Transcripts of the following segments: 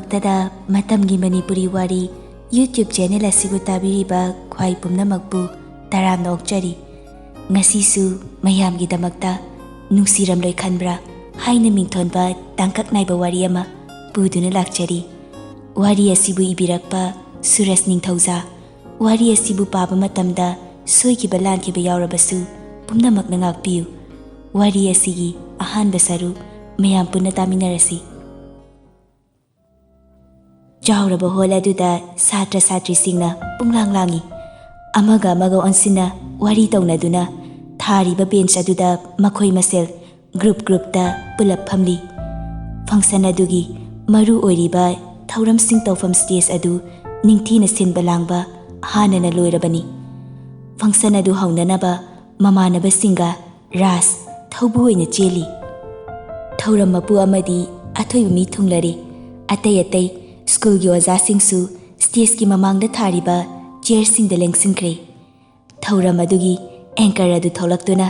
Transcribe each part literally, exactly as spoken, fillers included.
ꯇꯗ ꯃꯇꯝꯒꯤ ꯃꯅꯤꯄꯨꯔꯤ ꯋꯥꯔꯤ YouTube ꯆꯦꯅꯦꯜ ꯑꯁꯤꯕꯨ ꯇꯥꯕꯤꯔꯤꯕ ꯈ꯭ꯋꯥꯏ ꯄꯨꯝꯅꯃꯛꯄꯨ ꯇꯔꯥꯝꯅ ꯑꯣꯛꯆꯔꯤ꯫ ꯉꯁꯤꯁꯨ ꯃꯌꯥꯝꯒꯤꯗꯃꯛꯇ ꯅꯨꯡꯁꯤꯔꯝꯂꯣꯏ ꯈꯟꯕ꯭ꯔꯥ ꯍꯥꯏꯅ ꯃꯤꯡꯊꯣꯟꯕ ꯇꯥꯡꯀꯛ ꯅꯥꯏꯕ ꯋꯥꯔꯤ ꯑꯃ ꯄꯨꯗꯨꯅ ꯂꯥꯛꯆꯔꯤ꯫ ꯋꯥꯔꯤ ꯑꯁꯤꯕꯨ ꯏꯕꯤꯔꯛꯄ ꯁꯨꯔꯖ ꯅꯤꯡꯊꯧꯖꯥ꯫ ꯋꯥꯔꯤ ꯑꯁꯤꯕꯨ ꯄꯥꯕ ꯃꯇꯝꯗ ꯁꯣꯏꯈꯤꯕ ꯂꯥꯟꯈꯤꯕ ꯌꯥꯎꯔꯕꯁꯨ ꯄꯨꯝꯅꯃꯛꯅ ꯉꯥꯛꯄꯤꯌꯨ꯫ ꯋꯥꯔꯤ ꯑꯁꯤꯒꯤ ꯑꯍꯥꯟꯕ ꯁꯔꯨꯛ ꯃꯌꯥꯝ ꯄꯨꯟꯅ ꯇꯥꯃꯤꯟꯅꯔꯁꯤ꯫ ꯆꯥꯎꯔꯕ ꯍꯣꯜ ꯑꯗꯨꯗ ꯁꯥꯇ꯭ꯔ ꯁꯥꯇ꯭ꯔꯤꯁꯤꯡꯅ ꯄꯨꯡꯂꯥꯡ ꯂꯥꯡꯏ꯫ ꯑꯃꯒ ꯑꯃꯒ ꯑꯣꯟꯁꯤꯟꯅ ꯋꯥꯔꯤ ꯇꯧꯅꯗꯨꯅ ꯊꯥꯔꯤꯕ ꯕꯦꯟꯆ ꯑꯗꯨꯗ ꯃꯈꯣꯏ ꯃꯁꯦꯜ ꯒ꯭ꯔꯨꯞ ꯒ꯭ꯔꯨꯞꯇ ꯄꯨꯂꯞ ꯐꯝꯂꯤ꯫ ꯐꯪꯁꯟ ꯑꯗꯨꯒꯤ ꯃꯔꯨ ꯑꯣꯏꯔꯤꯕ ꯊꯧꯔꯝꯁꯤꯡ ꯇꯧꯐꯝ ꯁ꯭ꯇꯦꯖ ꯑꯗꯨ ꯅꯤꯡꯊꯤꯅ ꯁꯤꯟꯕ ꯂꯥꯡꯕ ꯍꯥꯟꯅꯅ ꯂꯣꯏꯔꯕꯅꯤ꯫ ꯐꯪꯁꯟ ꯑꯗꯨ ꯍꯧꯅꯅꯕ ꯃꯃꯥꯟꯅꯕꯁꯤꯡꯒ ꯔꯥꯖ ꯊꯧꯕꯨ ꯑꯣꯏꯅ ꯆꯦꯜꯂꯤ꯫ ꯊꯧꯔꯝ ꯃꯄꯨ ꯑꯃꯗꯤ ꯑꯊꯣꯏꯕ ꯃꯤ ꯊꯨꯡꯂꯔꯤ꯫ ꯑꯇꯩ ꯑꯇꯩ ꯁ꯭ꯀꯨꯜꯒꯤ ꯑꯣꯖꯥꯁꯤꯡꯁꯨ ꯁ꯭ꯇꯦꯖꯀꯤ ꯃꯃꯥꯡꯗ ꯊꯥꯔꯤꯕ ꯆꯤꯌꯔꯁꯤꯡꯗ ꯂꯦꯡꯁꯤꯟꯈ꯭ꯔꯦ꯫ ꯊꯧꯔꯝ ꯑꯗꯨꯒꯤ ꯑꯦꯡꯀꯔ ꯑꯗꯨ ꯊꯣꯛꯂꯛꯇꯨꯅ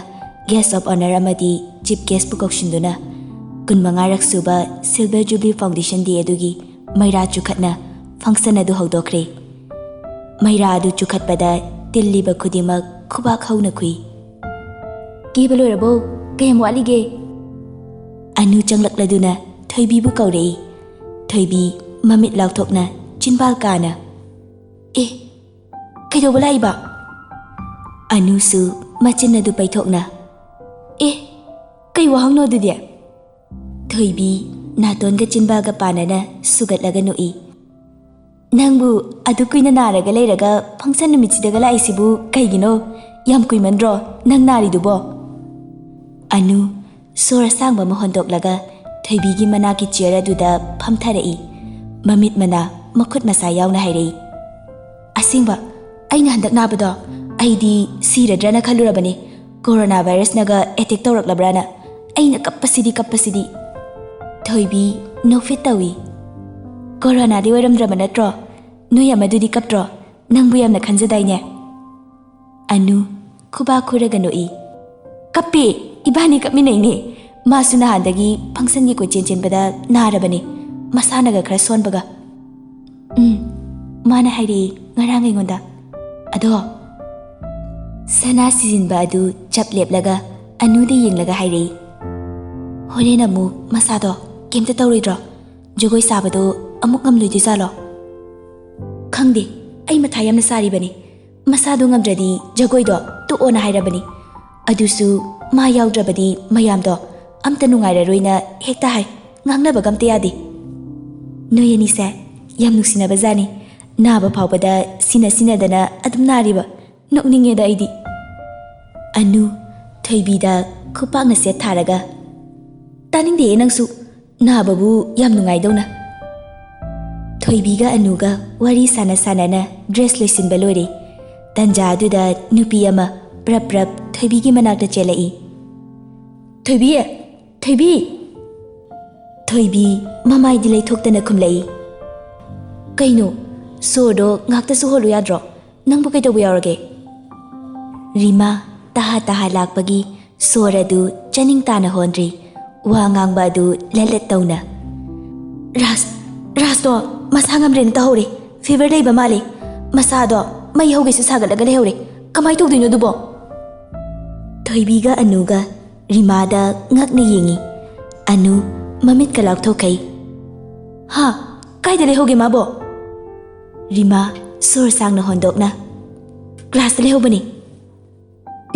ꯒꯦꯁ ꯑꯣꯐ ꯑꯣꯅꯔ ꯑꯃꯗꯤ ꯆꯤꯐ ꯒꯦꯁꯄꯨ ꯀꯧꯁꯤꯟꯗꯨꯅ ꯀꯨꯟꯃꯉꯥꯔꯛ ꯁꯨꯕ ꯁꯤꯜꯚꯔ ꯖꯨꯕ꯭ꯂꯤ ꯐꯥꯎꯟꯗꯦꯁꯟ ꯗꯦ ꯑꯗꯨꯒꯤ ꯃꯩꯔꯥ ꯆꯨꯈꯠꯅ ꯐꯪꯁꯟ ꯑꯗꯨ ꯍꯧꯗꯣꯛꯈ꯭ꯔꯦ꯫ ꯃꯩꯔꯥ ꯑꯗꯨ ꯆꯨꯈꯠꯄꯗ ꯇꯤꯜꯂꯤꯕ ꯈꯨꯗꯤꯡꯃꯛ ꯈꯨꯕꯥꯛ ꯍꯧꯅ ꯈꯨꯏ꯫ "ꯀꯦꯕ ꯂꯣꯏꯔꯕꯣ? ꯀꯌꯥꯝ ꯋꯥꯠꯂꯤꯒꯦ?" ꯑꯅꯨ ꯆꯪꯂꯛꯂꯗꯨꯅ ꯊꯣꯏꯕꯤꯕꯨ ꯀꯧꯔꯛꯏ꯫ ꯊꯣꯏꯕꯤ ꯃꯃꯤꯠ ꯂꯥꯎꯊꯣꯛꯅ ꯆꯤꯟꯕꯥꯜ ꯀꯥꯅ, "ꯑꯦ, ꯀꯩꯗꯧꯕ ꯂꯥꯛꯏꯕ?" ꯑꯅꯨꯁꯨ ꯃꯆꯤꯟ ꯑꯗꯨ ꯄꯩꯊꯣꯛꯅ, "ꯑꯦ, ꯀꯩ ꯋꯥꯍꯪꯅꯣ ꯑꯗꯨꯗꯤ?" ꯊꯣꯏꯕꯤ ꯅꯥꯇꯣꯟꯒ ꯆꯤꯟꯕꯥꯜꯒ ꯄꯥꯟꯅꯅ ꯁꯨꯒꯠꯂꯒ ꯅꯣꯛꯏ꯫ "ꯅꯪꯕꯨ ꯑꯗꯨ ꯀꯨꯏꯅ ꯅꯥꯔꯒ ꯂꯩꯔꯒ ꯐꯪꯁꯟ ꯅꯨꯃꯤꯠꯁꯤꯗꯒ ꯂꯥꯛꯏꯁꯤꯕꯨ ꯀꯩꯒꯤꯅꯣ? ꯌꯥꯝ ꯀꯨꯏꯃꯟꯗ꯭ꯔꯣ ꯅꯪ ꯅꯥꯔꯤꯗꯨꯕꯣ?" ꯑꯅꯨ ꯁꯣꯔ ꯑꯁꯥꯡꯕ ꯑꯃ ꯍꯣꯟꯗꯣꯛꯂꯒ ꯊꯣꯏꯕꯤꯒꯤ ꯃꯅꯥꯛꯀꯤ ꯆꯤꯌꯔ ꯑꯗꯨꯗ ꯐꯝꯊꯔꯛꯏ꯫ ꯃꯃꯤꯠ ꯃꯅꯥ, ꯃꯈꯨꯠ ꯃꯁꯥ ꯌꯥꯎꯅ ꯍꯥꯏꯔꯛꯏ, "ꯑꯁꯦꯡꯕ, ꯑꯩꯅ ꯍꯟꯗꯛ ꯅꯥꯕꯗꯣ ꯑꯩꯗꯤ ꯁꯤꯔꯗ꯭ꯔꯅ ꯈꯜꯂꯨꯔꯕꯅꯤ꯫ Corona ꯚꯥꯏꯔꯁꯅꯒ attack ꯇꯧꯔꯛꯂꯕ꯭ꯔꯥꯅ꯫ ꯑꯩꯅ ꯀꯞꯄꯁꯤꯗꯤ, ꯀꯞꯄꯁꯤꯗꯤ꯫" ꯊꯣꯏꯕꯤ ꯅꯣꯛꯐꯦꯠ ꯇꯧꯏ꯫ "ꯀꯣꯔꯣꯅꯥꯗꯤ ꯑꯣꯏꯔꯝꯗ꯭ꯔꯕ ꯅꯠꯇ꯭ꯔꯣ? ꯅꯣꯏ ꯑꯃꯗꯨꯗꯤ ꯀꯞꯇ꯭ꯔꯣ? ꯅꯪꯕꯨ ꯌꯥꯝꯅ ꯈꯟꯖꯗꯥꯏꯅꯦ?" ꯑꯅꯨ ꯈꯨꯕꯥꯛ ꯈꯨꯔꯒ ꯅꯣꯛꯏ꯫ "ꯀꯞꯄꯦ, ꯏꯕꯥꯅꯤ ꯀꯞꯃꯤꯟꯅꯩꯅꯦ꯫ ꯃꯥꯁꯨ ꯅꯍꯥꯟꯗꯒꯤ ꯐꯪꯁꯟꯒꯤ ꯀꯣꯏꯆꯦꯟ ꯆꯦꯟꯕꯗ ꯅꯥꯔꯕꯅꯦ꯫ ꯃꯁꯥꯅꯒ ꯈꯔ ꯁꯣꯟꯕꯒ꯫ "ꯎꯝ, ꯃꯥꯅ ꯍꯥꯏꯔꯛꯏ ꯉꯔꯥꯡ ꯑꯩꯉꯣꯟꯗ꯫ ꯑꯗꯣ," ꯁꯅꯥ ꯁꯤꯖꯤꯟꯕ ꯑꯗꯨ ꯆꯞ ꯂꯦꯞꯂꯒ ꯑꯅꯨꯗ ꯌꯦꯡꯂꯒ ꯍꯥꯏꯔꯛꯏ, "ꯍꯣꯔꯦꯟ ꯑꯃꯨꯛ ꯃꯁꯥꯗꯣ ꯀꯩꯝꯇ ꯇꯧꯔꯣꯏꯗ꯭ꯔꯣ? ꯖꯒꯣꯏ ꯁꯥꯕꯗꯣ ꯑꯃꯨꯛ ꯉꯝꯂꯣꯏꯗꯣꯏꯖꯥꯠꯂꯣ? ꯈꯪꯗꯦ, ꯑꯩ ꯃꯊꯥ ꯌꯥꯝꯅ ꯁꯥꯔꯤꯕꯅꯤ꯫ ꯃꯁꯥꯗꯣ ꯉꯝꯗ꯭ꯔꯗꯤ ꯖꯒꯣꯏꯗꯣ ꯇꯣꯛꯑꯣꯅ ꯍꯥꯏꯔꯕꯅꯤ꯫ ꯑꯗꯨꯁꯨ ꯃꯥ ꯌꯥꯎꯗ꯭ꯔꯕꯗꯤ ꯃꯌꯥꯝꯗꯣ ꯑꯝꯇ ꯅꯨꯡꯉꯥꯏꯔꯔꯣꯏꯅ ꯍꯦꯛꯇ ꯍꯥꯏ꯫ ꯉꯥꯡꯅꯕꯒ ꯑꯝꯇ ꯌꯥꯗꯦ꯫ ꯅꯣꯏ ꯑꯅꯤꯁꯦ ꯌꯥꯝ ꯅꯨꯡꯁꯤꯅꯕ ꯖꯥꯠꯅꯤ꯫ ꯅꯥꯕ ꯐꯥꯎꯕꯗ ꯁꯤꯟꯅ ꯁꯤꯟꯅꯗꯅ ꯑꯗꯨꯝ ꯅꯥꯔꯤꯕ꯫ ꯅꯣꯛꯅꯤꯡꯉꯦꯗ ꯑꯩꯗꯤ꯫" ꯑꯅꯨ ꯊꯣꯏꯕꯤꯗ ꯈꯨꯄꯥꯛꯅ ꯁꯦꯠ ꯊꯥꯔꯒ, "ꯇꯥꯅꯤꯡꯗꯦꯍꯦ ꯅꯪꯁꯨ꯫ ꯅꯥꯕꯕꯨ ꯌꯥꯝ ꯅꯨꯡꯉꯥꯏꯗꯧꯅ꯫" ꯊꯣꯏꯕꯤꯒ ꯑꯅꯨꯒ ꯋꯥꯔꯤ ꯁꯥꯟꯅ ꯁꯥꯟꯅꯅ ꯗ꯭ꯔꯦꯁ ꯂꯣꯏꯁꯤꯟꯕ ꯂꯣꯏꯔꯦ꯫ ꯇꯟꯖꯥ ꯑꯗꯨꯗ ꯅꯨꯄꯤ ꯑꯃ ꯄ꯭ꯔꯞ ꯄ꯭ꯔꯞ ꯊꯣꯏꯕꯤꯒꯤ ꯃꯅꯥꯛꯇ ꯆꯦꯜꯂꯛꯏ꯫ "ꯊꯣꯏꯕꯤ! ꯊꯣꯏꯕꯤ!" ꯊꯣꯏꯕꯤ ꯃꯃꯥꯏꯗꯤ ꯂꯩꯊꯣꯛꯇꯅ ꯈꯨꯝꯂꯛꯏ꯫ "ꯀꯩꯅꯣ? ꯁꯣꯔꯗꯣ ꯉꯥꯛꯇꯁꯨ ꯍꯣꯜꯂꯨ ꯌꯥꯗ꯭ꯔꯣ? ꯅꯪꯕꯨ ꯀꯩꯗꯧꯕ ꯌꯥꯎꯔꯒꯦ?" ꯔꯤꯃꯥ ꯇꯍꯥ ꯇꯍꯥ ꯂꯥꯛꯄꯒꯤ ꯁꯣꯔ ꯑꯗꯨ ꯆꯥꯅꯤꯡ ꯇꯥꯅ ꯍꯣꯟꯗ꯭ꯔꯤ꯫ ꯋꯥ ꯉꯥꯡꯕ ꯑꯗꯨ ꯂꯠ ꯂꯠ ꯇꯧꯅ, "ꯔꯥꯖ, ꯔꯥꯖꯇꯣ ꯃꯁꯥ ꯉꯝꯗ꯭ꯔꯦꯅ ꯇꯧꯍꯧꯔꯦ꯫ ꯐꯤꯚꯔ ꯂꯩꯕ ꯃꯥꯜꯂꯦ꯫ ꯃꯁꯥꯗꯣ ꯃꯩ ꯍꯧꯒꯩꯁꯨ ꯁꯥꯒꯠꯂꯒ ꯂꯩꯍꯧꯔꯦ꯫ ꯀꯃꯥꯏ ꯇꯧꯗꯣꯏꯅꯣ ꯑꯗꯨꯕꯣ?" ꯊꯣꯏꯕꯤꯒ ꯑꯅꯨꯒ ꯔꯤꯃꯥꯗ ꯉꯛꯅ ꯌꯦꯡꯉꯤ꯫ ꯑꯅꯨ ꯃꯃꯤꯠꯀ ꯂꯥꯎꯊꯣꯛꯈꯩ꯫ "ꯍꯥ? ꯀꯥꯏꯗ ꯂꯩꯍꯧꯒꯦ ꯃꯥꯕꯣ?" ꯔꯤꯃꯥ ꯁꯣꯔ ꯁꯥꯡꯅ ꯍꯣꯟꯗꯣꯛꯅ, "ꯀ꯭ꯂꯥꯁꯇ ꯂꯩꯍꯧꯕꯅꯦ꯫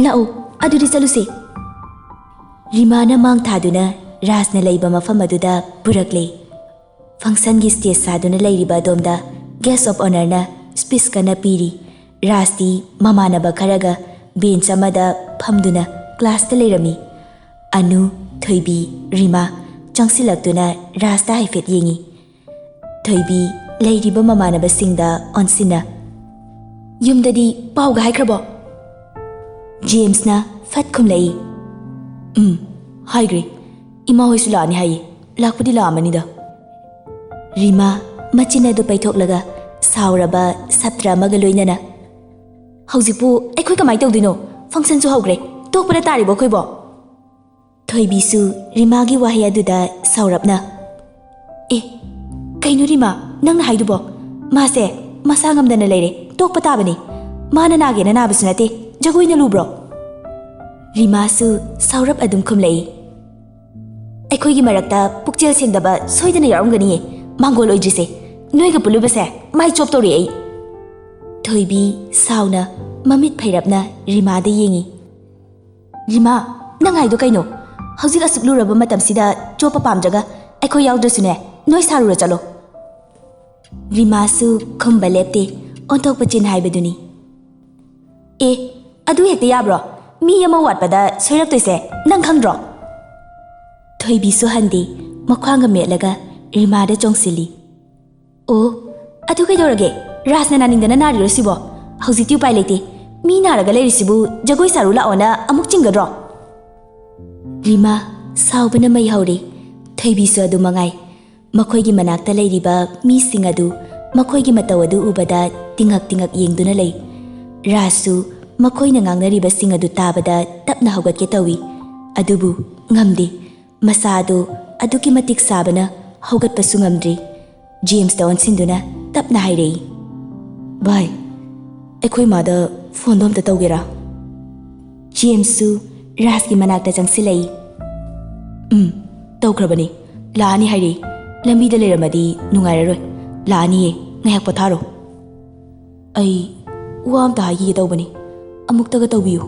ꯂꯥꯛꯎ, ꯑꯗꯨꯗꯤ ꯆꯠꯂꯨꯁꯦ꯫" ꯔꯤꯃꯥꯅ ꯃꯥꯡ ꯊꯥꯗꯨꯅ ꯔꯥꯖꯅ ꯂꯩꯕ ꯃꯐꯝ ꯑꯗꯨꯗ ꯄꯨꯔꯛꯂꯦ꯫ ꯐꯪꯁꯟꯒꯤ ꯁ꯭ꯇꯦꯖ ꯁꯥꯗꯨꯅ ꯂꯩꯔꯤꯕ ꯑꯗꯣꯝꯗ guest of honourꯅ ꯁ꯭ꯄꯤꯆ ꯀꯟꯅ ꯄꯤꯔꯤ꯫ ꯔꯥꯖꯇꯤ ꯃꯃꯥꯟꯅꯕ ꯈꯔꯒ ꯕꯦꯟꯆ ꯑꯃꯗ ꯐꯝꯗꯨꯅ ꯀ꯭ꯂꯥꯁꯇ ꯂꯩꯔꯝꯃꯤ꯫ ꯑꯅꯨ, ꯊꯣꯏꯕꯤ, ꯔꯤꯃꯥ ꯆꯪꯁꯤꯜꯂꯛꯇꯨꯅ ꯔꯥꯖꯇ ꯍꯥꯏꯐꯦꯠ ꯌꯦꯡꯉꯤ꯫ ꯊꯣꯏꯕꯤ ꯂꯩꯔꯤꯕ ꯃꯃꯥꯟꯅꯕꯁꯤꯡꯗ ꯑꯣꯟꯁꯤꯟꯅ, "ꯌꯨꯝꯗꯗꯤ ꯄꯥꯎꯒ ꯍꯥꯏꯈ꯭ꯔꯕꯣ?" ꯖꯦꯝꯁꯅ ꯐꯠ ꯈꯨꯝꯂꯛꯏ, "ꯎꯝ, ꯍꯥꯏꯈ꯭ꯔꯦ꯫ ꯏꯃꯥ ꯍꯣꯏꯁꯨ ꯂꯥꯛꯑꯅꯤ ꯍꯥꯏꯌꯦ꯫ ꯂꯥꯛꯄꯗꯤ ꯂꯥꯛꯑꯝꯃꯅꯤꯗ꯫" ꯔꯤꯃꯥ ꯃꯆꯤꯟ ꯑꯗꯨ ꯄꯩꯊꯣꯛꯂꯒ ꯁꯥꯎꯔꯕ ꯁꯥꯇ꯭ꯔ ꯑꯃꯒ ꯂꯣꯏꯅꯅ, "ꯍꯧꯖꯤꯛꯄꯨ ꯑꯩꯈꯣꯏ ꯀꯃꯥꯏ ꯇꯧꯗꯣꯏꯅꯣ? ꯐꯪꯁꯟꯁꯨ ꯍꯧꯈ꯭ꯔꯦ꯫ ꯇꯣꯛꯄꯗ ꯇꯥꯔꯤꯕꯣ ꯑꯩꯈꯣꯏꯕꯣ?" ꯊꯣꯏꯕꯤꯁꯨ ꯔꯤꯃꯥꯒꯤ ꯋꯥꯍꯩ ꯑꯗꯨꯗ ꯁꯥꯎꯔꯞꯅ, "ꯑꯦ, "ꯀꯩꯅꯣ ꯔꯤꯃꯥ, ꯅꯪꯅ ꯍꯥꯏꯗꯨꯕꯣ? ꯃꯥꯁꯦ ꯃꯁꯥ ꯉꯝꯗꯅ ꯂꯩꯔꯦ, ꯇꯣꯛꯄ ꯇꯥꯕꯅꯤ꯫ ꯃꯥꯅ ꯅꯥꯒꯦꯅ ꯅꯥꯕꯁꯨ ꯅꯠꯇꯦ, ꯖꯒꯣꯏꯅ ꯂꯨꯕ꯭ꯔꯣ?" ꯔꯤꯃꯥꯁꯨ ꯁꯥꯎꯔꯞ ꯑꯗꯨꯝ ꯈꯨꯝꯂꯛꯏ꯫ "ꯑꯩꯈꯣꯏꯒꯤ ꯃꯔꯛꯇ ꯄꯨꯛꯆꯦꯜ ꯁꯦꯡꯗꯕ ꯁꯣꯏꯗꯅ ꯌꯥꯎꯔꯝꯒꯅꯤꯌꯦ꯫ ꯃꯥꯡꯒꯣꯜ ꯑꯣꯏꯗ꯭ꯔꯤꯁꯦ, ꯅꯣꯏꯒ ꯄꯨꯜꯂꯨꯕꯁꯦ ꯃꯥꯏ ꯆꯣꯞꯇꯧꯔꯦ ꯑꯩ꯫" ꯊꯣꯏꯕꯤ ꯁꯥꯎꯅ ꯃꯃꯤꯠ ꯐꯩꯔꯞꯅ ꯔꯤꯃꯥꯗ ꯌꯦꯡꯉꯤ꯫ "ꯔꯤꯃꯥ, ꯅꯪ ꯍꯥꯏꯗꯣ ꯀꯩꯅꯣ? ꯍꯧꯖꯤꯛ ꯑꯁꯨꯛ ꯂꯨꯔꯕ ꯃꯇꯝꯁꯤꯗ ꯆꯣꯞꯄ ꯄꯥꯝꯗ꯭ꯔꯒ ꯑꯩꯈꯣꯏ ꯌꯥꯎꯗ꯭ꯔꯁꯨꯅꯦ, ꯅꯣꯏ ꯁꯥꯔꯨꯔꯣ ꯆꯠꯂꯣ꯫" ꯔꯤꯃꯥꯁꯨ ꯈꯨꯝꯕ ꯂꯦꯞꯇꯦ, ꯑꯣꯟꯊꯣꯛꯄ ꯆꯤꯟ ꯍꯥꯏꯕꯗꯨꯅꯤ꯫ "ꯑꯦ, ꯑꯗꯨ ꯍꯦꯛꯇ ꯌꯥꯕ꯭ꯔꯣ? ꯃꯤ ꯑꯃ ꯋꯥꯠꯄꯗ ꯁꯣꯏꯔꯛꯇꯣꯏꯁꯦ ꯅꯪ ꯈꯪꯗ꯭ꯔꯣ?" ꯊꯣꯏꯕꯤꯁꯨ ꯍꯟꯗꯦ, ꯃꯈ꯭ꯋꯥꯡꯒ ꯃꯦꯠꯂꯒ ꯔꯤꯃꯥꯗ ꯆꯣꯡꯁꯤꯜꯂꯤ꯫ "ꯑꯣ, ꯑꯗꯨ ꯀꯩꯗꯧꯔꯒꯦ? ꯔꯥꯖꯅ ꯅꯥꯅꯤꯡꯗꯅ ꯅꯥꯔꯤꯔꯣ ꯁꯤꯕꯣ? ꯍꯧꯖꯤꯛꯇꯤ ꯎꯄꯥꯏ ꯂꯩꯇꯦ꯫ ꯃꯤ ꯅꯥꯔꯒ ꯂꯩꯔꯤꯁꯤꯕꯨ ꯖꯒꯣꯏ ꯁꯥꯔꯨ ꯂꯥꯛꯑꯣꯅ ꯑꯃꯨꯛ ꯆꯤꯡꯒꯗ꯭ꯔꯣ?" ꯔꯤꯃꯥ ꯁꯥꯎꯕꯅ ꯃꯩ ꯍꯧꯔꯦ꯫ ꯊꯣꯏꯕꯤꯁꯨ ꯑꯗꯨ ꯃꯉꯥꯏ꯫ ꯃꯈꯣꯏꯒꯤ ꯃꯅꯥꯛꯇ ꯂꯩꯔꯤꯕ ꯃꯤꯁꯤꯡ ꯑꯗꯨ ꯃꯈꯣꯏꯒꯤ ꯃꯇꯧ ꯑꯗꯨ ꯎꯕꯗ ꯇꯤꯉꯛ ꯇꯤꯉꯛ ꯌꯦꯡꯗꯨꯅ ꯂꯩ꯫ ꯔꯥꯖꯁꯨ ꯃꯈꯣꯏꯅ ꯉꯥꯡꯅꯔꯤꯕꯁꯤꯡ ꯑꯗꯨ ꯇꯥꯕꯗ ꯇꯞꯅ ꯍꯧꯒꯠꯀꯦ ꯇꯧꯏ꯫ ꯑꯗꯨꯕꯨ ꯉꯝꯗꯦ꯫ ꯃꯁꯥ ꯑꯗꯨ ꯑꯗꯨꯛꯀꯤ ꯃꯇꯤꯛ ꯁꯥꯕꯅ ꯍꯧꯒꯠꯄꯁꯨ ꯉꯝꯗ꯭ꯔꯤ꯫ ꯖꯦꯝꯁꯇ ꯑꯣꯟꯁꯤꯟꯗꯨꯅ ꯇꯞꯅ ꯍꯥꯏꯔꯛꯏ, "ꯚꯥꯏ, ꯑꯩꯈꯣꯏ ꯃꯥꯗ ꯐꯣꯟꯗꯣ ꯑꯝꯇ ꯇꯧꯒꯦꯔꯥ?" ꯖꯦꯝꯁꯁꯨ ꯔꯥꯖꯀꯤ ꯃꯅꯥꯛꯇ ꯆꯪꯁꯤꯜꯂꯛꯏ꯫ "ꯎꯝ, ꯇꯧꯈ꯭ꯔꯕꯅꯤ꯫ ꯂꯥꯛꯑꯅꯤ ꯍꯥꯏꯔꯛꯏ꯫ ꯂꯝꯕꯤꯗ ꯂꯩꯔꯝꯃꯗꯤ ꯅꯨꯡꯉꯥꯏꯔꯔꯣꯏ꯫ ꯂꯥꯛꯑꯅꯤꯌꯦ, ꯉꯥꯏꯍꯥꯛ ꯄꯣꯊꯥꯔꯣ꯫" "ꯑꯩ ꯋꯥ ꯑꯝꯇ ꯍꯥꯏꯈꯤꯒꯦ ꯇꯧꯕꯅꯤ, ꯑꯃꯨꯛꯇꯒ ꯇꯧꯕꯤꯌꯨ꯫"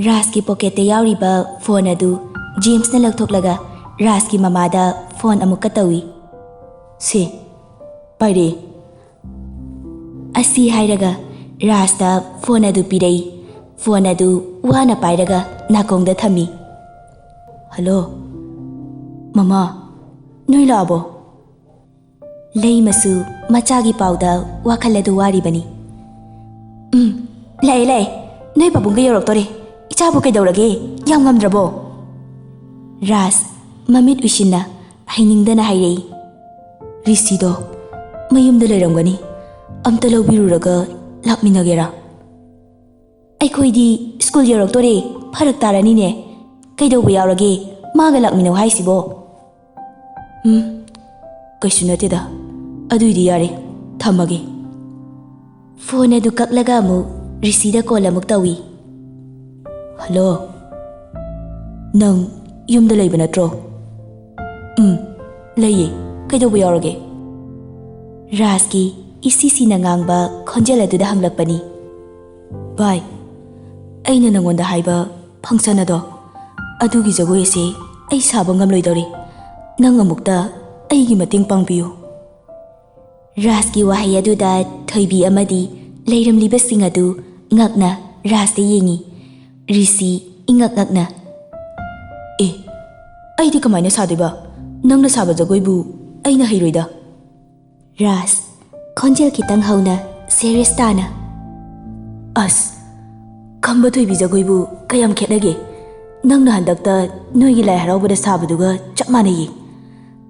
ꯔꯥꯖꯀꯤ ꯄꯣꯀꯦꯠꯇ ꯌꯥꯎꯔꯤꯕ ꯐꯣꯟ ꯑꯗꯨ ꯖꯦꯝꯁꯅ ꯂꯧꯊꯣꯛꯂꯒ ꯔꯥꯖꯀꯤ ꯃꯃꯥꯗ ꯐꯣꯟ ꯑꯃꯨꯛꯀ ꯇꯧꯏ꯫ "ꯁꯦ, ꯄꯥꯏꯔꯛꯑꯦ꯫" ꯑꯁꯤ ꯍꯥꯏꯔꯒ ꯔꯥꯖꯇ ꯐꯣꯟ ꯑꯗꯨ ꯄꯤꯔꯛꯏ꯫ ꯐꯣꯟ ꯑꯗꯨ ꯋꯥꯅ ꯄꯥꯏꯔꯒ ꯅꯥꯀꯣꯡꯗ ꯊꯝꯃꯤ꯫ "ꯍꯜꯂꯣ, ꯃꯃꯥ, ꯅꯣꯏ ꯂꯥꯛꯑꯕꯣ?" ꯂꯩꯃꯁꯨ ꯃꯆꯥꯒꯤ ꯄꯥꯎꯗ ꯋꯥꯈꯜ ꯑꯗꯨ ꯋꯥꯔꯤꯕꯅꯤ꯫ "ꯎꯝ, ꯂꯥꯛꯑꯦ, ꯂꯥꯛꯑꯦ꯫ ꯅꯣꯏ ꯄꯥꯕꯨꯡꯒ ꯌꯧꯔꯛꯇꯣꯔꯦ꯫ ꯏꯆꯥꯕꯨ ꯀꯩꯗꯧꯔꯒꯦ? ꯌꯥꯝ ꯉꯝꯗ꯭ꯔꯕꯣ?" ꯔꯥꯖ ꯃꯃꯤꯠ ꯎꯏꯁꯤꯟꯅ ꯍꯩꯅꯤꯡꯗꯅ ꯍꯥꯏꯔꯛꯏ꯫ "ꯔꯤꯁꯤꯗꯣ ꯃꯌꯨꯝꯗ ꯂꯩꯔꯝꯒꯅꯤ꯫ ꯑꯝꯇ ꯂꯧꯕꯤꯔꯨꯔꯒ ꯂꯥꯛꯃꯤꯟꯅꯒꯦꯔꯥ?" "ꯑꯩꯈꯣꯏꯗꯤ ꯁ꯭ꯀꯨꯜ ꯌꯧꯔꯛꯇꯣꯔꯦ, ꯐꯔꯛ ꯇꯥꯔꯅꯤꯅꯦ꯫ ꯀꯩꯗꯧꯕ ꯌꯥꯎꯔꯒꯦ ꯃꯥꯒ ꯂꯥꯛꯃꯤꯟꯅꯧ ꯍꯥꯏꯁꯤꯕꯣ?" "ꯎꯝ, "ꯀꯩꯁꯨ ꯅꯠꯇꯦꯗ, ꯑꯗꯨꯏꯗꯤ ꯌꯥꯔꯦ, ꯊꯝꯃꯒꯦ꯫" ꯐꯣꯟ ꯑꯗꯨ ꯀꯛꯂꯒ ꯑꯃꯨꯛ ꯔꯤꯁꯤꯗ ꯀꯣꯜ ꯑꯃꯨꯛ ꯇꯧꯏ꯫ "ꯍꯜꯂꯣ, ꯅꯪ ꯌꯨꯝꯗ ꯂꯩꯕ ꯅꯠꯇ꯭ꯔꯣ?" "ꯎꯝ, ꯂꯩꯌꯦ꯫ ꯀꯩꯗꯧꯕ ꯌꯥꯎꯔꯒꯦ?" ꯔꯥꯖꯀꯤ ꯏꯁꯤ ꯁꯤꯅ ꯉꯥꯡꯕ ꯈꯣꯟꯖꯦꯜ ꯑꯗꯨꯗ ꯍꯪꯂꯛꯄꯅꯤ꯫ "ꯚꯥꯏ, ꯑꯩꯅ ꯅꯪꯉꯣꯟꯗ ꯍꯥꯏꯕ ꯐꯪꯁꯟ ꯑꯗꯣ, ꯑꯗꯨꯒꯤ ꯖꯒꯣꯏ ꯑꯁꯤ ꯑꯩ ꯁꯥꯕ ꯉꯝꯂꯣꯏꯗꯧꯔꯤ꯫ ꯅꯪ ꯑꯃꯨꯛꯇ ꯑꯩꯒꯤ ꯃꯇꯦꯡ ꯄꯥꯡꯕꯤꯌꯨ꯫" ꯔꯥꯖꯀꯤ ꯋꯥꯍꯩ ꯑꯗꯨꯗ ꯊꯣꯏꯕꯤ ꯑꯃꯗꯤ ꯂꯩꯔꯝꯂꯤꯕꯁꯤꯡ ꯑꯗꯨ ꯉꯛꯅ ꯔꯥꯖꯇ ꯌꯦꯡꯉꯤ꯫ ꯔꯤꯁꯤ ꯏꯉꯛ ꯉꯛꯅ, "ꯑꯦ, ꯑꯩꯗꯤ ꯀꯃꯥꯏꯅ ꯁꯥꯗꯣꯏꯕ? ꯅꯪꯅ ꯁꯥꯕ ꯖꯒꯣꯏꯕꯨ ꯑꯩꯅ ꯍꯩꯔꯣꯏꯗ꯫" ꯔꯥꯖ, ꯈꯣꯟꯖꯦꯜ ꯈꯤꯇꯪ ꯍꯧꯅ, ꯁꯦꯔꯤꯌꯁ ꯇꯥꯅ, "ꯑꯁ, ꯈꯝꯕ ꯊꯣꯏꯕꯤ ꯖꯒꯣꯏꯕꯨ ꯀꯌꯥꯝ ꯈꯦꯠꯅꯒꯦ? ꯅꯪꯅ ꯍꯟꯗꯛꯇ ꯅꯣꯏꯒꯤ ꯂꯥꯏ ꯍꯔꯥꯎꯕꯗ ꯁꯥꯕꯗꯨꯒ ꯆꯞ ꯃꯥꯟꯅꯩꯌꯦ꯫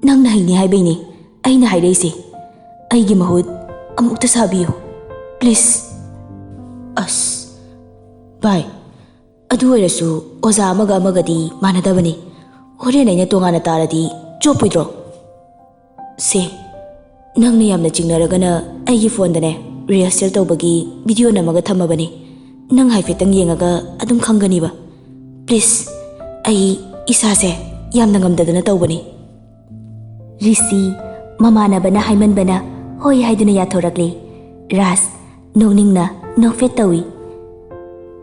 ꯅꯪꯅ ꯍꯩꯅꯤ ꯍꯥꯏꯕꯩꯅꯦ ꯑꯩꯅ ꯍꯥꯏꯔꯛꯏꯁꯦ꯫ ꯑꯩꯒꯤ ꯃꯍꯨꯠ ꯑꯃꯨꯛꯇ ꯁꯥꯕꯤꯌꯨ, ꯄ꯭ꯂꯤꯖ꯫" "ꯑꯁ, ꯚꯥꯏ, ꯑꯗꯨ ꯑꯣꯏꯔꯁꯨ ꯑꯣꯖꯥ ꯑꯃꯒ ꯑꯃꯒꯗꯤ ꯃꯥꯟꯅꯗꯕꯅꯤ꯫ ꯍꯣꯔꯦꯟ ꯑꯩꯅ ꯇꯣꯉꯥꯟꯅ ꯇꯥꯔꯗꯤ ꯆꯣꯞꯄꯣꯏꯗ꯭ꯔꯣ?" "ꯁꯦ, ꯅꯪꯅ ꯌꯥꯝꯅ ꯆꯤꯡꯅꯔꯒꯅ ꯑꯩꯒꯤ ꯐꯣꯟꯗꯅꯦ ꯔꯤꯍꯔꯁꯦꯜ ꯇꯧꯕꯒꯤ ꯚꯤꯗꯤꯑꯣ ꯅꯝꯃꯒ ꯊꯝꯃꯕꯅꯤ꯫ ꯅꯪ ꯍꯥꯏꯐꯦꯠꯇꯪ ꯌꯦꯡꯉꯒ ꯑꯗꯨꯝ ꯈꯪꯒꯅꯤꯕ꯫ ꯄ꯭ꯂꯤꯖ, ꯑꯩ ꯏꯁꯥꯁꯦ ꯌꯥꯝꯅ ꯉꯝꯗꯗꯅ ꯇꯧꯕꯅꯤ꯫" ꯔꯤꯁꯤ, ꯃꯃꯥꯟꯅꯕꯅ ꯍꯥꯏꯃꯟꯕꯅ ꯍꯣꯏ ꯍꯥꯏꯗꯨꯅ ꯌꯥꯊꯣꯔꯛꯂꯦ꯫ ꯔꯥꯖ, ꯅꯣꯛꯅꯤꯡꯅ ꯅꯣꯛꯐꯦꯠ ꯇꯧꯏ꯫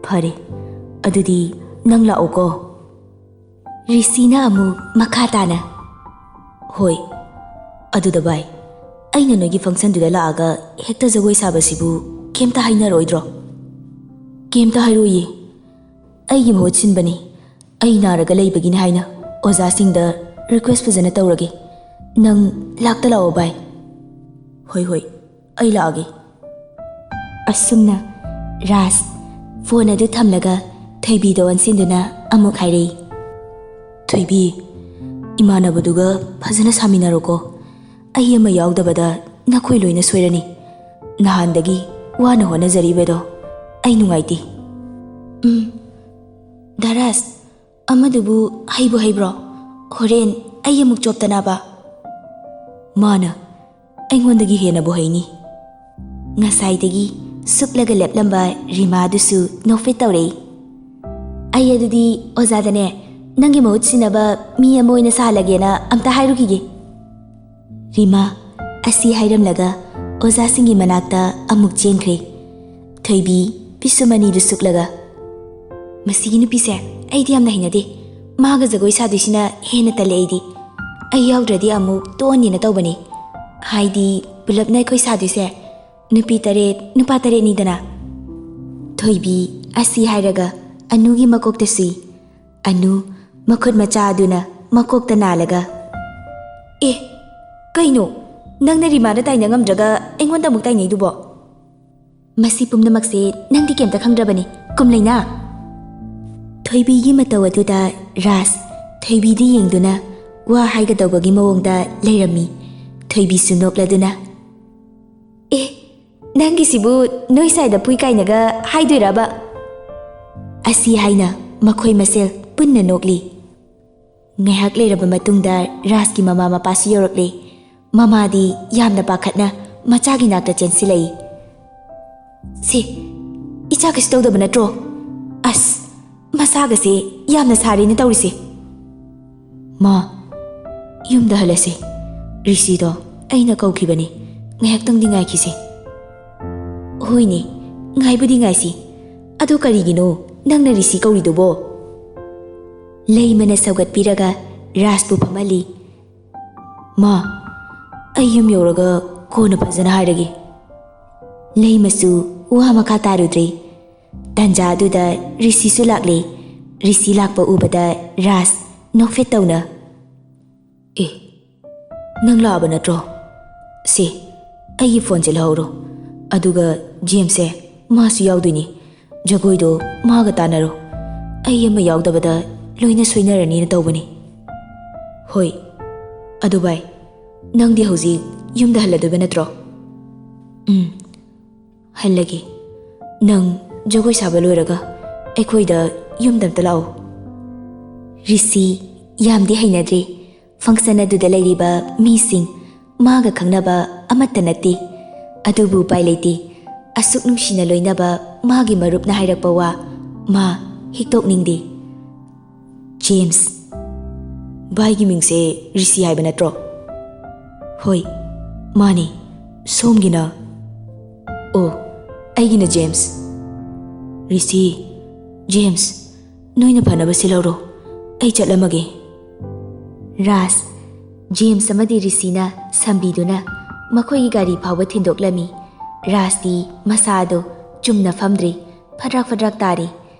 "ꯐꯔꯦ, ꯑꯗꯨꯗꯤ ꯅꯪ ꯂꯥꯛꯎꯀꯣ꯫" ꯔꯤꯁꯤꯅ ꯑꯃꯨꯛ ꯃꯈꯥ ꯇꯥꯅ, "ꯍꯣꯏ, ꯑꯗꯨꯗ ꯚꯥꯏ, ꯑꯩꯅ ꯅꯣꯏꯒꯤ ꯐꯪꯁꯟꯗꯨꯗ ꯂꯥꯛꯑꯒ ꯍꯦꯛꯇ ꯖꯒꯣꯏ ꯁꯥꯕꯁꯤꯕꯨ ꯀꯩꯝꯇ ꯍꯥꯏꯅꯔꯣꯏꯗ꯭ꯔꯣ?" "ꯀꯩꯝꯇ ꯍꯥꯏꯔꯣꯏꯌꯦ꯫ ꯑꯩꯒꯤ ꯃꯍꯨꯠ ꯁꯤꯟꯕꯅꯤ꯫ ꯑꯩ ꯅꯥꯔꯒ ꯂꯩꯕꯒꯤꯅꯤ ꯍꯥꯏꯅ ꯑꯣꯖꯥꯁꯤꯡꯗ ꯔꯤꯀ꯭ꯋꯦꯁ ꯐꯖꯅ ꯇꯧꯔꯒꯦ꯫ ꯅꯪ ꯂꯥꯛꯇ ꯂꯥꯛꯑꯣ ꯚꯥꯏ꯫" "ꯍꯣꯏ, ꯍꯣꯏ, ꯑꯩ ꯂꯥꯛꯑꯒꯦ꯫" ꯑꯁꯨꯝꯅ ꯔꯥꯖ ꯐꯣꯟ ꯑꯗꯨ ꯊꯝꯂꯒ ꯊꯣꯏꯕꯤꯗ ꯑꯣꯟꯁꯤꯟꯗꯨꯅ ꯑꯃꯨꯛ ꯍꯥꯏꯔꯛꯏ, "ꯊꯣꯏꯕꯤ, ꯏꯃꯥꯟꯅꯕꯗꯨꯒ ꯐꯖꯅ ꯁꯥꯃꯤꯟꯅꯔꯣꯀꯣ꯫ ꯑꯩ ꯑꯃ ꯌꯥꯎꯗꯕꯗ ꯅꯈꯣꯏ ꯂꯣꯏꯅ ꯁꯣꯏꯔꯅꯤ꯫ ꯅꯍꯥꯟꯗꯒꯤ ꯋꯥꯅ ꯍꯣꯠꯅꯖꯔꯤꯕꯗꯣ ꯑꯩ ꯅꯨꯡꯉꯥꯏꯇꯦ꯫" "ꯎꯝ, ꯗꯥ ꯔꯥꯖ, ꯑꯃꯗꯨꯕꯨ ꯍꯩꯕꯨ ꯍꯩꯕ꯭ꯔꯣ? ꯍꯣꯔꯦꯟ ꯑꯩ ꯑꯃꯨꯛ ꯆꯣꯞꯇꯅꯕ꯫" ꯃꯥꯅ ꯑꯩꯉꯣꯟꯗꯒꯤ ꯍꯦꯟꯅꯕꯨ ꯍꯩꯅꯤ꯫ ꯉꯁꯥꯏꯗꯒꯤ ꯁꯨꯛꯂꯒ ꯂꯦꯞꯂꯝꯕ ꯔꯤꯃꯥꯗꯨꯁꯨ ꯅꯣꯛꯐꯦꯠ ꯇꯧꯔꯛꯏ꯫ "ꯑꯩ ꯑꯗꯨꯗꯤ ꯑꯣꯖꯥꯗꯅꯦ, ꯅꯪꯒꯤ ꯃꯍꯨꯠ ꯁꯤꯟꯅꯕ ꯃꯤ ꯑꯃ ꯑꯣꯏꯅ ꯁꯥꯍꯜꯂꯒꯦꯅ ꯑꯝꯇ ꯍꯥꯏꯔꯨꯈꯤꯒꯦ"꯫ ꯔꯤꯃꯥ ꯑꯁꯤ ꯍꯥꯏꯔꯝꯂꯒ ꯑꯣꯖꯥꯁꯤꯡꯒꯤ ꯃꯅꯥꯛꯇ ꯑꯃꯨꯛ ꯆꯦꯟꯈ꯭ꯔꯦ꯫ ꯊꯣꯏꯕꯤ ꯄꯤꯁꯨꯝ ꯑꯅꯤꯗꯨ ꯁꯨꯛꯂꯒ, "ꯃꯁꯤꯒꯤ ꯅꯨꯄꯤꯁꯦ ꯑꯩꯗꯤ ꯌꯥꯝꯅ ꯍꯩꯅꯗꯦ꯫ ꯃꯥꯒ ꯖꯒꯣꯏ ꯁꯥꯗꯣꯏꯁꯤꯅ ꯍꯦꯟꯅ ꯇꯜꯂꯦ ꯑꯩꯗꯤ꯫ ꯑꯩ ꯌꯥꯎꯗ꯭ꯔꯗꯤ ꯑꯃꯨꯛ ꯇꯣꯛꯑꯅꯤꯅ ꯇꯧꯕꯅꯤ꯫ ꯍꯥꯏꯗꯤ ꯄꯨꯂꯞꯅ ꯑꯩꯈꯣꯏ ꯁꯥꯗꯣꯏꯁꯦ ꯅꯨꯄꯤ ꯇꯔꯦꯠ, ꯅꯨꯄꯥ ꯇꯔꯦꯠꯅꯤꯗꯅ"꯫ ꯊꯣꯏꯕꯤ ꯑꯁꯤ ꯍꯥꯏꯔꯒ ꯑꯅꯨꯒꯤ ꯃꯀꯣꯛꯇ ꯁꯨꯏ꯫ ꯑꯅꯨ ꯃꯈꯨꯠ ꯃꯆꯥ ꯑꯗꯨꯅ ꯃꯀꯣꯛꯇ ꯅꯥꯜꯂꯒ, "ꯑꯦ, ꯀꯩꯅꯣ? ꯅꯪꯅ ꯔꯤꯃꯥꯗ ꯇꯥꯏꯅ ꯉꯝꯗ꯭ꯔꯒ ꯑꯩꯉꯣꯟꯗ ꯑꯃꯨꯛ ꯇꯥꯏꯅꯩꯗꯨꯕꯣ?" "ꯃꯁꯤ ꯄꯨꯝꯅꯃꯛꯁꯦ ꯅꯪꯗꯤ ꯀꯩꯝꯇ ꯈꯪꯗ꯭ꯔꯕꯅꯤ, ꯀꯨꯝꯂꯩꯅꯥ"꯫ ꯊꯣꯏꯕꯤꯒꯤ ꯃꯇꯧ ꯑꯗꯨꯗ ꯔꯥꯖ ꯊꯣꯏꯕꯤꯗ ꯌꯦꯡꯗꯨꯅ ꯋꯥ ꯍꯥꯏꯒꯗꯧꯕꯒꯤ ꯃꯑꯣꯡꯗ ꯂꯩꯔꯝꯃꯤ꯫ ꯊꯣꯏꯕꯤꯁꯨ ꯅꯣꯛꯂꯗꯨꯅ, "ꯑꯦ, ꯅꯪꯒꯤꯁꯤꯕꯨ ꯅꯣꯏ ꯁꯥꯏꯗ ꯐꯨꯏ ꯀꯥꯏꯅꯒ ꯍꯥꯏꯗꯣꯏꯔꯕ?" ꯑꯁꯤ ꯍꯥꯏꯅ ꯃꯈꯣꯏ ꯃꯁꯦꯜ ꯄꯨꯟꯅ ꯅꯣꯛꯂꯤ꯫ ꯉꯥꯏꯍꯥꯛ ꯂꯩꯔꯕ ꯃꯇꯨꯡꯗ ꯔꯥꯖꯀꯤ ꯃꯃꯥ ꯃꯄꯥꯁꯨ ꯌꯧꯔꯛꯂꯦ꯫ ꯃꯃꯥꯗꯤ ꯌꯥꯝꯅ ꯄꯥꯈꯠꯅ ꯃꯆꯥꯒꯤ ꯅꯥꯛꯇ ꯆꯦꯟꯁꯤꯜꯂꯛꯏ꯫ "ꯁꯤ, ꯏꯆꯥ ꯀꯩꯁꯨ ꯇꯧꯗꯕ ꯅꯠꯇ꯭ꯔꯣ? ꯑꯁ, ꯃꯁꯥꯒꯁꯦ ꯌꯥꯝꯅ ꯁꯥꯔꯦꯅ ꯇꯧꯔꯤꯁꯦ"꯫ "ꯃꯥ, ꯌꯨꯝꯗ ꯍꯜꯂꯁꯤ꯫ ꯔꯤꯁꯤꯗꯣ ꯑꯩꯅ ꯀꯧꯈꯤꯕꯅꯤ꯫ ꯉꯥꯏꯍꯥꯛꯇꯪꯗꯤ ꯉꯥꯏꯈꯤꯁꯤ"꯫ "ꯍꯣꯏꯅꯦ, ꯉꯥꯏꯕꯨꯗꯤ ꯉꯥꯏꯁꯤ꯫ ꯑꯗꯣ ꯀꯔꯤꯒꯤꯅꯣ ꯅꯪꯅ ꯔꯤꯁꯤ ꯀꯧꯔꯤꯗꯨꯕꯣ?" ꯂꯩꯃꯅ ꯁꯧꯒꯠꯄꯤꯔꯒ ꯔꯥꯖꯄꯨ ꯐꯝꯍꯜꯂꯤ꯫ "ꯃꯥ, ꯑꯩ ꯌꯨꯝ ꯌꯧꯔꯒ ꯀꯣꯟꯅ ꯐꯖꯅ ꯍꯥꯏꯔꯒꯦ"꯫ ꯂꯩꯃꯁꯨ ꯋꯥ ꯃꯈꯥ ꯇꯥꯔꯨꯗ꯭ꯔꯦ꯫ ꯇꯥꯟꯖꯥ ꯑꯗꯨꯗ ꯔꯤꯁꯤꯁꯨ ꯂꯥꯛꯂꯦ꯫ ꯔꯤꯁꯤ ꯂꯥꯛꯄ ꯎꯕꯗ ꯔꯥꯖ ꯅꯣꯛꯐꯦꯠ ꯇꯧꯅ, "ꯑꯦ, ꯅꯪ ꯂꯥꯛꯑꯕ ꯅꯠꯇ꯭ꯔꯣ? ꯁꯦ, ꯑꯩꯒꯤ ꯐꯣꯟꯁꯦ ꯂꯧꯍꯧꯔꯣ꯫ ꯑꯗꯨꯒ ꯖꯦꯝꯁꯁꯦ, ꯃꯥꯁꯨ ꯌꯥꯎꯗꯣꯏꯅꯤ꯫ ꯖꯒꯣꯏꯗꯣ ꯃꯥꯒ ꯇꯥꯟꯅꯔꯣ꯫ ꯑꯩ ꯑꯃ ꯌꯥꯎꯗꯕꯗ ꯂꯣꯏꯅ ꯁꯣꯏꯅꯔꯅꯤꯅ ꯇꯧꯕꯅꯤ"꯫ "ꯍꯣꯏ꯫ ꯑꯗꯨ ꯚꯥꯏ, ꯅꯪꯗꯤ ꯍꯧꯖꯤꯛ ꯌꯨꯝꯗ ꯍꯜꯂꯗꯣꯏꯕ ꯅꯠꯇ꯭ꯔꯣ?" "ꯎꯝ, ꯍꯜꯂꯒꯦ꯫ ꯅꯪ ꯖꯒꯣꯏ ꯁꯥꯕ ꯂꯣꯏꯔꯒ ꯑꯩꯈꯣꯏꯗ ꯌꯨꯝꯗ ꯑꯝꯇ ꯂꯥꯛꯑꯣ"꯫ ꯔꯤꯁꯤ ꯌꯥꯝꯗꯤ ꯍꯩꯅꯗ꯭ꯔꯤ꯫ ꯐꯪꯁꯟ ꯑꯗꯨꯗ ꯂꯩꯔꯤꯕ ꯃꯤꯁꯤꯡ ꯃꯥꯒ ꯈꯪꯅꯕ ꯑꯃꯠꯇ ꯅꯠꯇꯦ꯫ ꯑꯗꯨꯕꯨ ꯎꯄꯥꯏ ꯂꯩꯇꯦ꯫ ꯑꯁꯨꯛ ꯅꯨꯡꯁꯤꯅ ꯂꯣꯏꯅꯕ ꯃꯥꯒꯤ ꯃꯔꯨꯞꯅ ꯍꯥꯏꯔꯛꯄ ꯋꯥ ꯃꯥ ꯍꯤꯛꯇꯣꯛꯅꯤꯡꯗꯦ꯫ "ꯖꯦꯝꯁ, ꯚꯥꯏꯒꯤ ꯃꯤꯡꯁꯦ ꯔꯤꯁꯤ ꯍꯥꯏꯕ ꯅꯠꯇ꯭ꯔꯣ?" "ꯍꯣꯏ, ꯃꯥꯅꯤ꯫ ꯁꯣꯝꯒꯤꯅ?" "ꯑꯣ, ꯑꯩꯒꯤꯅ ꯖꯦꯝꯁ꯫" "ꯔꯤꯁꯤ, ꯖꯦꯝꯁ, ꯅꯣꯏꯅ ꯐꯅꯕ ꯁꯤꯜꯍꯧꯔꯣ꯫ ꯑꯩ ꯆꯠꯂꯝꯃꯒꯦ꯫" ꯔꯥꯖ, ꯖꯦꯝꯁ ꯑꯃꯗꯤ ꯔꯤꯁꯤꯅ ꯁꯝꯕꯤꯗꯨꯅ ꯃꯈꯣꯏꯒꯤ ꯒꯥꯔꯤ ꯐꯥꯎꯕ ꯊꯤꯟꯗꯣꯛꯂꯝꯃꯤ꯫ ꯔꯥꯖꯇꯤ ꯃꯁꯥ ꯑꯗꯨ ꯆꯨꯝꯅ ꯐꯝꯗ꯭ꯔꯤ, ꯐꯗ꯭ꯔꯛ ꯐꯗ꯭ꯔꯛ ꯇꯥꯔꯤ꯫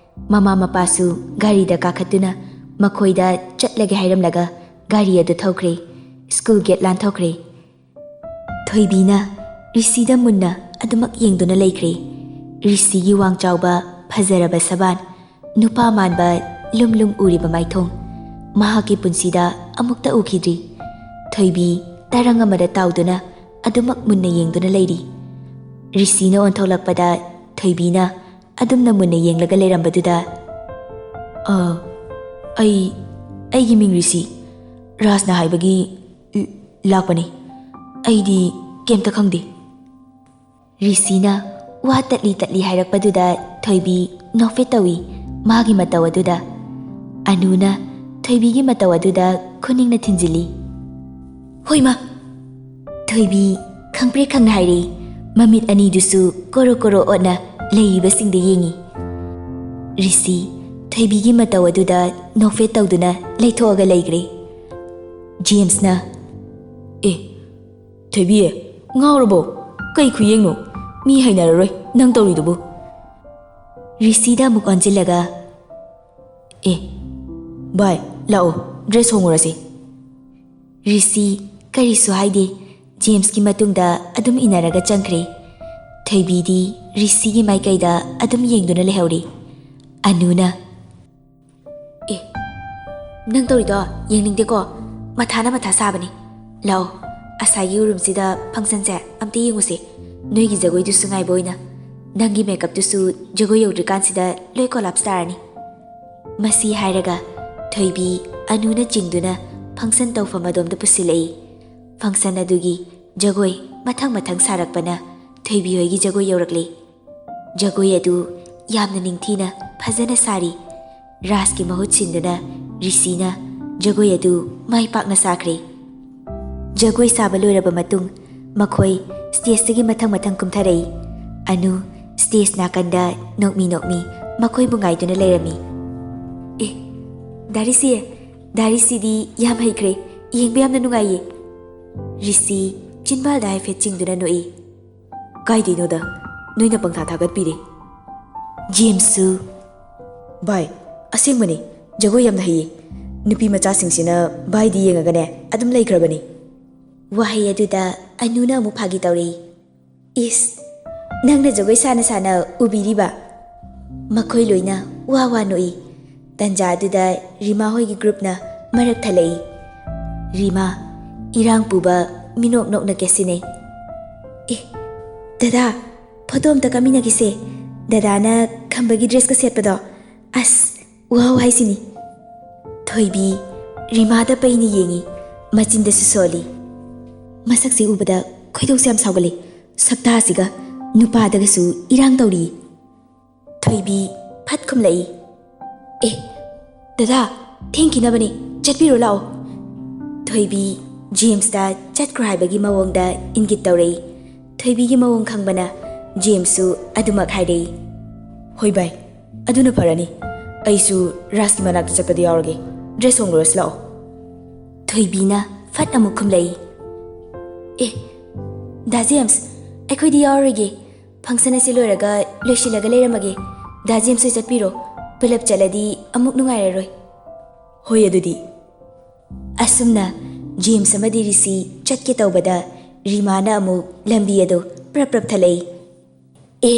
ꯃꯃꯥ ꯃꯄꯥꯁꯨ ꯒꯥꯔꯤꯗ ꯀꯥꯈꯠꯇꯨꯅ ꯃꯈꯣꯏꯗ ꯆꯠꯂꯒꯦ ꯍꯥꯏꯔꯝꯂꯒ ꯒꯥꯔꯤ ꯑꯗꯨ ꯊꯧꯈ꯭ꯔꯦ꯫ School get ꯂꯥꯟꯊꯣꯛꯈ꯭ꯔꯦ꯫ ꯊꯣꯏꯕꯤꯅ ꯔꯤꯁꯤꯗ ꯃꯨꯟꯅ ꯑꯗꯨꯃꯛ ꯌꯦꯡꯗꯨꯅ ꯂꯩꯈ꯭ꯔꯦ꯫ ꯔꯤꯁꯤꯒꯤ ꯋꯥꯡ ꯆꯥꯎꯕ, ꯐꯖꯔꯕ ꯁꯕꯥꯟ, ꯅꯨꯄꯥ ꯃꯥꯟꯕ, ꯂꯨꯝ ꯂꯨꯝ ꯎꯔꯤꯕ ꯃꯥꯏꯊꯣꯡ ꯃꯍꯥꯛꯀꯤ ꯄꯨꯟꯁꯤꯗ ꯑꯃꯨꯛꯇ ꯎꯈꯤꯗ꯭ꯔꯤ꯫ ꯊꯣꯏꯕꯤ ꯇꯔꯪ ꯑꯃꯗ ꯇꯥꯎꯗꯨꯅ ꯑꯗꯨꯃꯛ ꯃꯨꯟꯅ ꯌꯦꯡꯗꯨꯅ ꯂꯩꯔꯤ꯫ ꯔꯤꯁꯤꯅ ꯑꯣꯟꯊꯣꯛꯂꯛꯄꯗ ꯊꯣꯏꯕꯤꯅ ꯑꯗꯨꯝꯅ ꯃꯨꯟꯅ ꯌꯦꯡꯂꯒ ꯂꯩꯔꯝꯕꯗꯨꯗ, "ꯑ, ꯑꯩ, ꯑꯩꯒꯤ ꯃꯤꯡ ꯔꯤꯁꯤ, ꯔꯥꯖꯅ ꯍꯥꯏꯕꯒꯤ ꯂ-, ꯂꯥꯛꯄꯅꯤ꯫ ꯑꯩꯗꯤ ꯀꯩꯝꯇ ꯈꯪꯗꯦ꯫" ꯔꯤꯁꯤꯅ ꯋꯥ ꯇꯠꯂꯤ ꯇꯠꯂꯤ ꯍꯥꯏꯔꯛꯄꯗꯨꯗ ꯊꯣꯏꯕꯤ ꯅꯣꯛꯐꯦꯠ ꯇꯧꯏ ꯃꯥꯒꯤ ꯃꯇꯧ ꯑꯗꯨꯗ꯫ ꯑꯅꯨꯅ ꯊꯣꯏꯕꯤꯒꯤ ꯃꯇꯧ ꯑꯗꯨꯗ ꯈꯨꯅꯤꯡꯅ ꯊꯤꯟꯖꯤꯜꯂꯤ꯫ "ꯍꯣꯏꯃ!" ꯊꯣꯏꯕꯤ ꯈꯪꯄ꯭ꯔꯦꯛ ꯈꯪꯅ ꯍꯥꯏꯔꯛꯏ, ꯃꯃꯤꯠ ꯑꯅꯤꯗꯨꯁꯨ ꯀꯣꯔꯣ ꯀꯣꯔꯣ ꯑꯣꯠꯅ ꯂꯩꯔꯤꯕꯁꯤꯡꯗ ꯌꯦꯡꯏ꯫ ꯔꯤꯁꯤ ꯊꯣꯏꯕꯤꯒꯤ ꯃꯇꯧ ꯑꯗꯨꯗ ꯅꯣꯛꯐꯦꯠ ꯇꯧꯗꯨꯅ ꯂꯩꯊꯣꯛꯑꯒ ꯂꯩꯈ꯭ꯔꯦ꯫ ꯖꯦꯝꯁꯅ, "ꯑꯦ, ꯊꯣꯏꯕꯤ, ꯉꯥꯎꯔꯕꯣ? ꯀꯩ ꯈꯨꯌꯦꯡꯅꯣ? ꯃꯤ ꯍꯩꯅꯔꯔꯣꯏ ꯅꯪ ꯇꯧꯔꯤꯗꯨꯕꯨ꯫" ꯔꯤꯁꯤꯗ ꯑꯃꯨꯛ ꯑꯣꯟꯁꯤꯜꯂꯒ, "ꯑꯦ, ꯚꯥꯏ, ꯂꯥꯛꯑꯣ, ꯗ꯭ꯔꯦꯁ ꯍꯣꯡꯉꯨꯔꯁꯤ꯫" ꯔꯤꯁꯤ ꯀꯔꯤꯁꯨ ꯍꯥꯏꯗꯦ꯫ ꯖꯦꯝꯁꯀꯤ ꯃꯇꯨꯡꯗ ꯑꯗꯨꯝ ꯏꯟꯅꯔꯒ ꯆꯪꯈ꯭ꯔꯦ꯫ ꯊꯣꯏꯕꯤꯗꯤ ꯔꯤꯁꯤꯒꯤ ꯃꯥꯏꯀꯩꯗ ꯑꯗꯨꯝ ꯌꯦꯡꯗꯨꯅ ꯂꯩꯍꯧꯔꯤ꯫ ꯑꯅꯨꯅ, "ꯑꯦ, ꯅꯪ ꯇꯧꯔꯤꯗꯣ ꯌꯦꯡꯅꯤꯡꯗꯦꯀꯣ? ꯃꯊꯥꯅ ꯃꯊꯥ ꯁꯥꯕꯅꯤ꯫ ꯂꯥꯛꯑꯣ, ꯑꯁꯥꯏꯒꯤ ꯎꯔꯨꯝꯁꯤꯗ ꯐꯪꯁꯟꯁꯦ ꯑꯝꯇ ꯌꯦꯡꯉꯨꯁꯦ꯫ ꯅꯣꯏꯒꯤ ꯖꯒꯣꯏꯗꯨꯁꯨ ꯉꯥꯏꯕ ꯑꯣꯏꯅ꯫ ꯅꯪꯒꯤ ꯃꯦꯀꯞꯇꯨꯁꯨ ꯖꯒꯣꯏ ꯌꯧꯗ꯭ꯔꯤꯀꯥꯟꯁꯤꯗ ꯂꯣꯏ ꯀꯣꯂꯥꯞꯁ ꯇꯥꯔꯅꯤ꯫" ꯃꯁꯤ ꯍꯥꯏꯔꯒ ꯊꯣꯏꯕꯤ ꯑꯅꯨꯅ ꯆꯤꯡꯗꯨꯅ ꯐꯪꯁꯟ ꯇꯧꯐꯝ ꯑꯗꯣꯝꯗ ꯄꯨꯁꯤꯜꯂꯛꯏ꯫ ꯐꯪꯁꯟ ꯑꯗꯨꯒꯤ ꯖꯒꯣꯏ ꯃꯊꯪ ꯃꯊꯪ ꯁꯥꯔꯛꯄꯅ ꯊꯣꯏꯕꯤ ꯍꯣꯏꯒꯤ ꯖꯒꯣꯏ ꯌꯧꯔꯛꯂꯦ꯫ ꯖꯒꯣꯏ ꯑꯗꯨ ꯌꯥꯝꯅ ꯅꯤꯡꯊꯤꯅ ꯐꯖꯅ ꯁꯥꯔꯤ꯫ ꯔꯥꯁꯀꯤ ꯃꯍꯨꯠ ꯁꯤꯟꯗꯨꯅ ꯔꯤꯁꯤꯅ ꯖꯒꯣꯏ ꯑꯗꯨ ꯃꯥꯏ ꯄꯥꯛꯅ ꯁꯥꯈ꯭ꯔꯦ꯫ ꯖꯒꯣꯏ ꯁꯥꯕ ꯂꯣꯏꯔꯕ ꯃꯇꯨꯡ ꯃꯈꯣꯏ ꯁ꯭ꯇꯦꯖꯇꯒꯤ ꯃꯊꯪ ꯃꯊꯪ ꯀꯨꯝꯊꯔꯛꯏ꯫ ꯑꯅꯨ ꯁ꯭ꯇꯦꯖ ꯅꯥꯀꯟꯗ ꯅꯣꯛꯃꯤ ꯅꯣꯛꯃꯤ ꯃꯈꯣꯏꯕꯨ ꯉꯥꯏꯗꯨꯅ ꯂꯩꯔꯝꯃꯤ꯫ "ꯑꯦ, ꯗꯥ ꯔꯤꯁꯤ, ꯗꯥ ꯔꯤꯁꯤꯗꯤ ꯌꯥꯝ ꯍꯩꯈ꯭ꯔꯦ, ꯌꯦꯡꯕ ꯌꯥꯝꯅ ꯅꯨꯡꯉꯥꯏꯌꯦ꯫" ꯔꯤꯁꯤ ꯆꯤꯟꯕꯥꯜꯗ ꯍꯥꯏꯐꯦꯠ ꯆꯤꯡꯗꯨꯅ ꯅꯣꯛꯏ꯫ "ꯀꯥꯏꯗꯩꯅꯣꯗ, ꯅꯣꯏꯅ ꯄꯪꯊꯥ ꯊꯥꯒꯠꯄꯤꯔꯦ꯫" ꯖꯦꯝꯁꯁꯨ, "ꯚꯥꯏ, ꯑꯁꯦꯡꯕꯅꯤ, ꯖꯒꯣꯏ ꯌꯥꯝꯅ ꯍꯩꯌꯦ꯫ ꯅꯨꯄꯤ ꯃꯆꯥꯁꯤꯡꯁꯤꯅ ꯚꯥꯏꯗꯤ ꯌꯦꯡꯉꯒꯅꯦ ꯑꯗꯨꯝ ꯂꯩꯈ꯭ꯔꯕꯅꯤ꯫" ꯋꯥꯍꯩ ꯑꯗꯨꯗ ꯑꯅꯨꯅ ꯑꯃꯨꯛ ꯐꯥꯒꯤ ꯇꯧꯔꯛꯏ꯫ "ꯏꯁ, ꯅꯪꯅ ꯖꯒꯣꯏ ꯁꯥꯅ ꯁꯥꯅ ꯎꯕꯤꯔꯤꯕ?" ꯃꯈꯣꯏ ꯂꯣꯏꯅ ꯋꯥ ꯋꯥ ꯅꯣꯛꯏ꯫ ꯇꯟꯖꯥ ꯑꯗꯨꯗ ꯔꯤꯃꯥ ꯍꯣꯏꯒꯤ ꯒ꯭ꯔꯨꯞꯅ ꯃꯔꯛ ꯊꯠꯂꯛꯏ꯫ ꯔꯤꯃꯥ, ꯏꯔꯥꯡ ꯄꯨꯕ, ꯃꯤꯅꯣꯛ ꯅꯣꯛꯅ ꯀꯦꯁꯤꯟꯅꯩ꯫ "ꯑꯦ, ꯗꯗꯥ, ꯐꯣꯇꯣ ꯑꯝꯇ ꯀꯥꯃꯤꯟꯅꯈꯤꯁꯦ꯫ ꯗꯗꯥꯅ ꯈꯝꯕꯒꯤ ꯗ꯭ꯔꯦꯁꯀ ꯁꯦꯠꯄꯗꯣ꯫ ꯑꯁ, ꯋꯥꯎ ꯍꯥꯏꯁꯤꯅꯤ꯫" ꯊꯣꯏꯕꯤ ꯔꯤꯃꯥꯗ ꯄꯩꯅ ꯌꯦꯡꯉꯤ, ꯃꯆꯤꯟꯗꯁꯨ ꯁꯣꯜꯂꯤ꯫ ꯃꯁꯛꯁꯦ ꯎꯕꯗ ꯈꯣꯏꯗꯧꯁꯦ ꯌꯥꯝ ꯁꯥꯎꯒꯠꯂꯤ꯫ ꯁꯛꯇꯥꯁꯤꯒ ꯅꯨꯄꯥꯗꯒꯁꯨ ꯏꯔꯥꯡ ꯇꯧꯔꯤ꯫ ꯊꯣꯏꯕꯤ ꯐꯠ ꯈꯨꯝꯂꯛꯏ, "ꯑꯦ, ꯗꯗꯥ, ꯊꯦꯡꯈꯤꯅꯕꯅꯤ, ꯆꯠꯄꯤꯔꯣ ꯂꯥꯛꯑꯣ꯫" ꯊꯣꯏꯕꯤ ꯖꯦꯝꯁꯇ ꯆꯠꯈ꯭ꯔꯣ ꯍꯥꯏꯕꯒꯤ ꯃꯑꯣꯡꯗ ꯏꯪꯒꯤꯠ ꯇꯧꯔꯛꯏ꯫ ꯊꯣꯏꯕꯤꯒꯤ ꯃꯑꯣꯡ ꯈꯪꯕꯅ ꯖꯦꯝꯁꯁꯨ ꯑꯗꯨꯃꯛ ꯍꯥꯏꯔꯛꯏ꯫ "ꯍꯣꯏ ꯚꯥꯏ, ꯑꯗꯨꯅ ꯐꯔꯅꯤ꯫ ꯑꯩꯁꯨ ꯔꯥꯁꯀꯤ ꯃꯅꯥꯛꯇ ꯆꯠꯄꯗ ꯌꯥꯎꯔꯒꯦ꯫ ꯗ꯭ꯔꯦꯁ ꯍꯣꯡꯂꯨꯔꯁꯤ ꯂꯥꯛꯑꯣ꯫" ꯊꯣꯏꯕꯤꯅ ꯐꯠ ꯑꯃꯨꯛ ꯈꯨꯝꯂꯛꯏ꯫ "ꯑꯦ, ꯗꯥ ꯖꯦꯝꯁ, ꯑꯩꯈꯣꯏꯗꯤ ꯌꯥꯎꯔꯔꯣꯏꯒꯦ꯫ ꯐꯪꯁꯟ ꯑꯁꯤ ꯂꯣꯏꯔꯒ ꯂꯣꯏꯁꯤꯜꯂꯒ ꯂꯩꯔꯝꯃꯒꯦ꯫ ꯗꯥ ꯖꯦꯝꯁ ꯍꯣꯏ ꯆꯠꯄꯤꯔꯣ꯫ ꯄꯨꯂꯞ ꯆꯠꯂꯗꯤ ꯑꯃꯨꯛ ꯅꯨꯡꯉꯥꯏꯔꯔꯣꯏ꯫" "ꯍꯣꯏ, ꯑꯗꯨꯗꯤ꯫" ꯑꯁꯨꯝꯅ ꯖꯦꯝꯁ ꯑꯃꯗꯤ ꯔꯤꯁꯤ ꯆꯠꯀꯦ ꯇꯧꯕꯗ ꯔꯤꯃꯥꯅ ꯑꯃꯨꯛ ꯂꯝꯕꯤ ꯑꯗꯨ ꯄ꯭ꯔꯞ ꯄ꯭ꯔꯞ ꯊꯠꯂꯛꯏ꯫ "ꯑꯦ,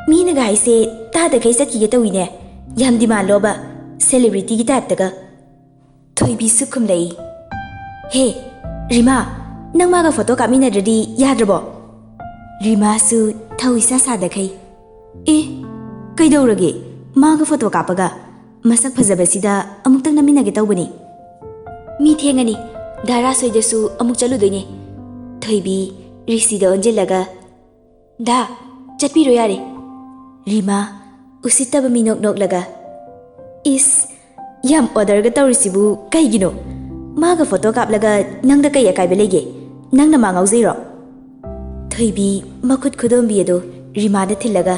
ꯃꯤꯅꯒ ꯍꯥꯏꯁꯦ ꯇꯥꯗꯈꯩ ꯆꯠꯈꯤꯒꯦ ꯇꯧꯏꯅꯦ꯫ ꯌꯥꯝ ꯗꯤꯃꯥꯟ ꯂꯣꯕ, ꯁꯦꯂꯤꯕ꯭ꯔꯤꯇꯤꯒꯤ ꯇꯥꯏꯞꯇꯒ꯫" ꯊꯣꯏꯕꯤꯁꯨ ꯈꯨꯝꯂꯛꯏ꯫ "ꯍꯦ, ꯔꯤꯃꯥ, ꯅꯪ ꯃꯥꯒ ꯐꯣꯇꯣ ꯀꯥꯞꯃꯤꯟꯅꯗ꯭ꯔꯗꯤ ꯌꯥꯗ꯭ꯔꯕꯣ?" ꯔꯤꯃꯥꯁꯨ ꯊꯧ ꯏꯁꯥ ꯁꯥꯗꯈꯩ, "ꯑꯦ, ꯀꯩꯗꯧꯔꯒꯦ? ꯃꯥꯒ ꯐꯣꯇꯣ ꯀꯥꯞꯄꯒ? ꯃꯁꯛ ꯐꯖꯕꯁꯤꯗ ꯑꯃꯨꯛꯇꯪ ꯅꯝꯃꯤꯟꯅꯒꯦ ꯇꯧꯕꯅꯤ꯫" "ꯃꯤ ꯊꯦꯡꯉꯅꯤ, ꯙꯥꯔꯥ ꯁꯣꯏꯗꯁꯨ ꯑꯃꯨꯛ ꯆꯠꯂꯨꯗꯣꯏꯅꯦ꯫ ꯊꯣꯏꯕꯤ ꯔꯤꯁꯤꯗ ꯑꯣꯟꯁꯤꯜꯂꯒ, "ꯗꯥ, ꯆꯠꯄꯤꯔꯣ ꯌꯥꯔꯦ꯫" ꯔꯤꯃꯥ ꯎꯁꯤꯠꯇꯕ ꯃꯤꯅꯣꯛ ꯅꯣꯛꯂꯒ, "ꯏꯁ, ꯌꯥꯝ ꯑꯣꯗꯔꯒ ꯇꯧꯔꯤꯁꯤꯕꯨ ꯀꯩꯒꯤꯅꯣ? ꯃꯥꯒ ꯐꯣꯇꯣ ꯀꯥꯞꯂꯒ ꯅꯪꯗ ꯀꯩ ꯑꯀꯥꯏꯕ ꯂꯩꯒꯦ? ꯅꯪꯅ ꯃꯥ ꯉꯥꯎꯖꯩꯔꯣ?" ꯊꯣꯏꯕꯤ ꯃꯈꯨꯠ ꯈꯨꯗꯣꯝꯕꯤ ꯑꯗꯨ ꯔꯤꯃꯥꯗ ꯊꯤꯜꯂꯒ,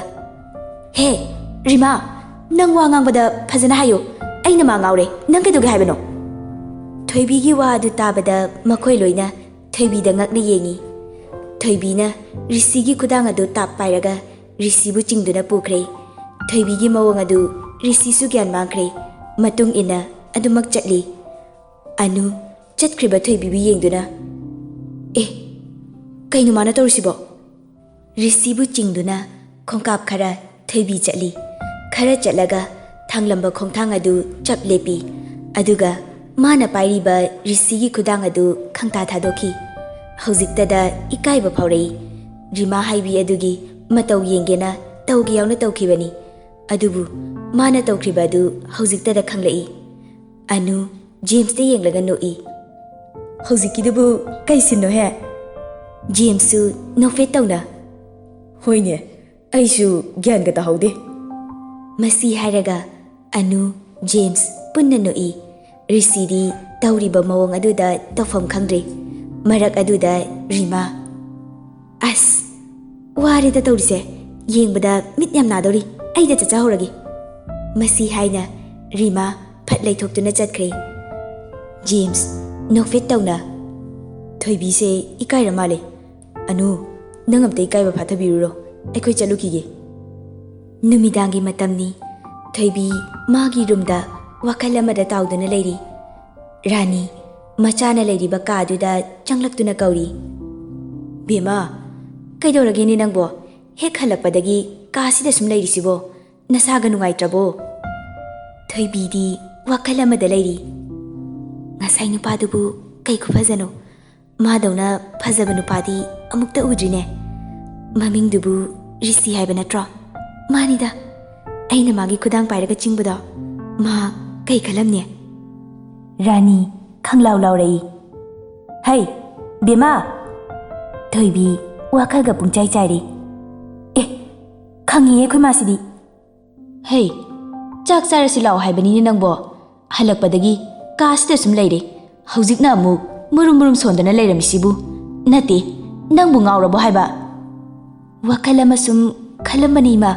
"ꯍꯦ, ꯔꯤꯃꯥ, ꯅꯪ ꯋꯥ ꯉꯥꯡꯕꯗ ꯐꯖꯅ ꯍꯥꯏꯌꯨ꯫ ꯑꯩꯅ ꯃꯥ ꯉꯥꯎꯔꯦ꯫ ꯅꯪ ꯀꯩꯗꯧꯒꯦ ꯍꯥꯏꯕꯅꯣ?" ꯊꯣꯏꯕꯤꯒꯤ ꯋꯥ ꯑꯗꯨ ꯇꯥꯕꯗ ꯃꯈꯣꯏ ꯂꯣꯏꯅ ꯊꯣꯏꯕꯤꯗ ꯉꯛꯅ ꯌꯦꯡꯉꯤ꯫ ꯊꯣꯏꯕꯤꯅ ꯔꯤꯁꯤꯒꯤ ꯈꯨꯗꯥꯡ ꯑꯗꯨ ꯇꯥꯞ ꯄꯥꯏꯔꯒ ꯔꯤꯁꯤꯕꯨ ꯆꯤꯡꯗꯨꯅ ꯄꯨꯈ꯭ꯔꯦ꯫ ꯊꯣꯏꯕꯤꯒꯤ ꯃꯑꯣꯡ ꯑꯗꯨ ꯔꯤꯁꯤꯁꯨ ꯒ꯭ꯌꯥꯟ ꯃꯥꯡꯈ꯭ꯔꯦ꯫ ꯃꯇꯨꯡ ꯏꯟꯅ ꯑꯗꯨꯃꯛ ꯆꯠꯂꯤ꯫ ꯑꯅꯨ ꯆꯠꯈ꯭ꯔꯤꯕ ꯊꯣꯏꯕꯤꯕꯨ ꯌꯦꯡꯗꯨꯅ, "ꯑꯦ, ꯀꯩꯅꯣ ꯃꯥꯅ ꯇꯧꯔꯤꯁꯤꯕꯣ?" ꯔꯤꯁꯤꯕꯨ ꯆꯤꯡꯗꯨꯅ ꯈꯣꯡꯀꯥꯞ ꯈꯔ ꯊꯣꯏꯕꯤ ꯆꯠꯂꯤ꯫ ꯈꯔ ꯆꯠꯂꯒ ꯊꯥꯡꯂꯝꯕ ꯈꯣꯡꯊꯥꯡ ꯑꯗꯨ ꯆꯞ ꯂꯦꯞꯄꯤ꯫ ꯑꯗꯨꯒ ꯃꯥꯅ ꯄꯥꯏꯔꯤꯕ ꯔꯤꯁꯤꯒꯤ ꯈꯨꯗꯥꯡ ꯑꯗꯨ ꯈꯪꯇꯥ ꯊꯥꯗꯣꯛꯈꯤ꯫ ꯍꯧꯖꯤꯛꯇꯗ ꯏꯀꯥꯏꯕ ꯐꯥꯎꯔꯛꯏ꯫ ꯔꯤꯃꯥ ꯍꯥꯏꯕꯤ ꯑꯗꯨꯒꯤ ꯃꯇꯧ ꯌꯦꯡꯒꯦꯅ ꯇꯧꯒꯦ ꯌꯥꯎꯅ ꯇꯧꯈꯤꯕꯅꯤ꯫ ꯑꯗꯨꯕꯨ ꯃꯥꯅ ꯇꯧꯈ꯭ꯔꯤꯕ ꯑꯗꯨ ꯍꯧꯖꯤꯛꯇꯗ ꯈꯪꯂꯛꯏ꯫ ꯑꯅꯨ ꯖꯦꯝꯁꯇ ꯌꯦꯡꯂꯒ ꯅꯣꯛꯏ꯫ "ꯍꯧꯖꯤꯛꯀꯤꯗꯨꯕꯨ ꯀꯩ ꯁꯤꯟꯅꯣꯍꯦ?" ꯖꯦꯝꯁꯁꯨ ꯅꯣꯛꯐꯦꯠ ꯇꯧꯅ, "ꯍꯣꯏꯅꯦ, ꯑꯩꯁꯨ ꯒ꯭ꯌꯥꯟꯒ ꯇꯥꯍꯧꯗꯦ꯫" ꯃꯁꯤ ꯍꯥꯏꯔꯒ ꯑꯅꯨ, ꯖꯦꯝꯁ ꯄꯨꯟꯅ ꯅꯣꯛꯏ꯫ ꯔꯤꯁꯤꯗꯤ ꯇꯧꯔꯤꯕ ꯃꯑꯣꯡ ꯑꯗꯨꯗ ꯇꯧꯐꯝ ꯈꯪꯗ꯭ꯔꯦ꯫ ꯃꯔꯛ ꯑꯗꯨꯗ ꯔꯤꯃꯥ, "ꯑꯁ, ꯋꯥꯔꯦꯗ ꯇꯧꯔꯤꯁꯦ, ꯌꯦꯡꯕꯗ ꯃꯤꯠ ꯌꯥꯝ ꯅꯥꯗꯧꯔꯤ, ꯑꯩꯗ ꯆꯠꯆꯍꯧꯔꯒꯦ꯫" ꯃꯁꯤ ꯍꯥꯏꯅ ꯔꯤꯃꯥ ꯐꯠ ꯂꯩꯊꯣꯛꯇꯨꯅ ꯆꯠꯈ꯭ꯔꯦ꯫ ꯖꯦꯝꯁ ꯅꯣꯛꯐꯦꯠ ꯇꯧꯅ, "ꯊꯣꯏꯕꯤꯁꯦ ꯏꯀꯥꯏꯔ ꯃꯥꯜꯂꯦ꯫ ꯑꯅꯨ, ꯅꯪ ꯑꯝꯇ ꯏꯀꯥꯏꯕ ꯐꯥꯊꯕꯤꯔꯨꯔꯣ, ꯑꯩꯈꯣꯏ ꯆꯠꯂꯨꯈꯤꯒꯦ꯫" ꯅꯨꯃꯤꯗꯥꯡꯒꯤ ꯃꯇꯝꯅꯤ꯫ ꯊꯣꯏꯕꯤ ꯃꯥꯒꯤ ꯔꯨꯝꯗ ꯋꯥꯈꯜ ꯑꯃꯗ ꯇꯥꯎꯗꯨꯅ ꯂꯩꯔꯤ꯫ ꯔꯥꯅꯤ ꯃꯆꯥꯅ ꯂꯩꯔꯤꯕ ꯀꯥꯗꯨꯗ ꯆꯪꯂꯛꯇꯨꯅ ꯀꯧꯔꯤ꯫ "ꯕꯦꯝꯃ, ꯀꯩꯗꯧꯔꯒꯦꯅꯦ ꯅꯪꯕꯣ? ꯍꯦꯛ ꯍꯜꯂꯛꯄꯗꯒꯤ ꯀꯥꯁꯤꯗ ꯁꯨꯝ ꯂꯩꯔꯤꯁꯤꯕꯣ? ꯅꯁꯥꯒ ꯅꯨꯡꯉꯥꯏꯇ꯭ꯔꯕꯣ?" ꯊꯣꯏꯕꯤꯗꯤ ꯋꯥꯈꯜ ꯑꯃꯗ ꯂꯩꯔꯤ꯫ "ꯉꯁꯥꯏ ꯅꯨꯄꯥꯗꯨꯕꯨ ꯀꯩ ꯈꯨꯐꯖꯅꯣ? ꯃꯥꯗꯧꯅ ꯐꯖꯕ ꯅꯨꯄꯥꯗꯤ ꯑꯃꯨꯛꯇ ꯎꯗ꯭ꯔꯤꯅꯦ꯫ ꯃꯃꯤꯡꯗꯨꯕꯨ ꯔꯤꯁꯤ ꯍꯥꯏꯕ ꯅꯠꯇ꯭ꯔꯣ? ꯃꯥꯅꯤꯗ, ꯑꯩꯅ ꯃꯥꯒꯤ ꯈꯨꯗꯥꯡ ꯄꯥꯏꯔꯒ ꯆꯤꯡꯕꯗꯣ꯫ ꯃꯥ ꯀꯩ ꯈꯜꯂꯝꯅꯤ?" ꯔꯥꯅꯤ ꯈꯪꯂꯥꯎ ꯂꯥꯎꯔꯛꯏ꯫ ꯍꯩ, ꯕꯦꯝꯃ! ꯊꯣꯏꯕꯤ ꯋꯥꯈꯜꯒ ꯄꯨꯡꯆꯥꯏ ꯆꯥꯏꯔꯤ꯫ ꯑꯦ, ꯈꯪꯉꯤꯌꯦ ꯑꯩꯈꯣꯏ ꯃꯥꯁꯤꯗꯤ꯫ ꯍꯩ, ꯆꯥꯛ ꯆꯥꯔꯁꯤ ꯂꯥꯛꯑꯣ ꯍꯥꯏꯕꯅꯤꯅꯦ ꯅꯪꯕꯣ꯫ ꯍꯜꯂꯛꯄꯗꯒꯤ ꯀꯥꯁꯤꯗ ꯁꯨꯝ ꯂꯩꯔꯦ꯫ ꯍꯧꯖꯤꯛꯅ ꯑꯃꯨꯛ ꯃꯨꯔꯨꯝ ꯃꯨꯔꯨꯝ ꯁꯣꯟꯗꯅ ꯂꯩꯔꯝꯃꯤꯁꯤꯕꯨ꯫ ꯅꯠꯇꯦ, ꯅꯪꯕꯨ ꯉꯥꯎꯔꯕꯣ ꯍꯥꯏꯕ? ꯋꯥꯈꯜ ꯑꯃ ꯁꯨꯝ ꯈꯜꯂꯝꯕꯅꯤ ꯏꯃꯥ꯫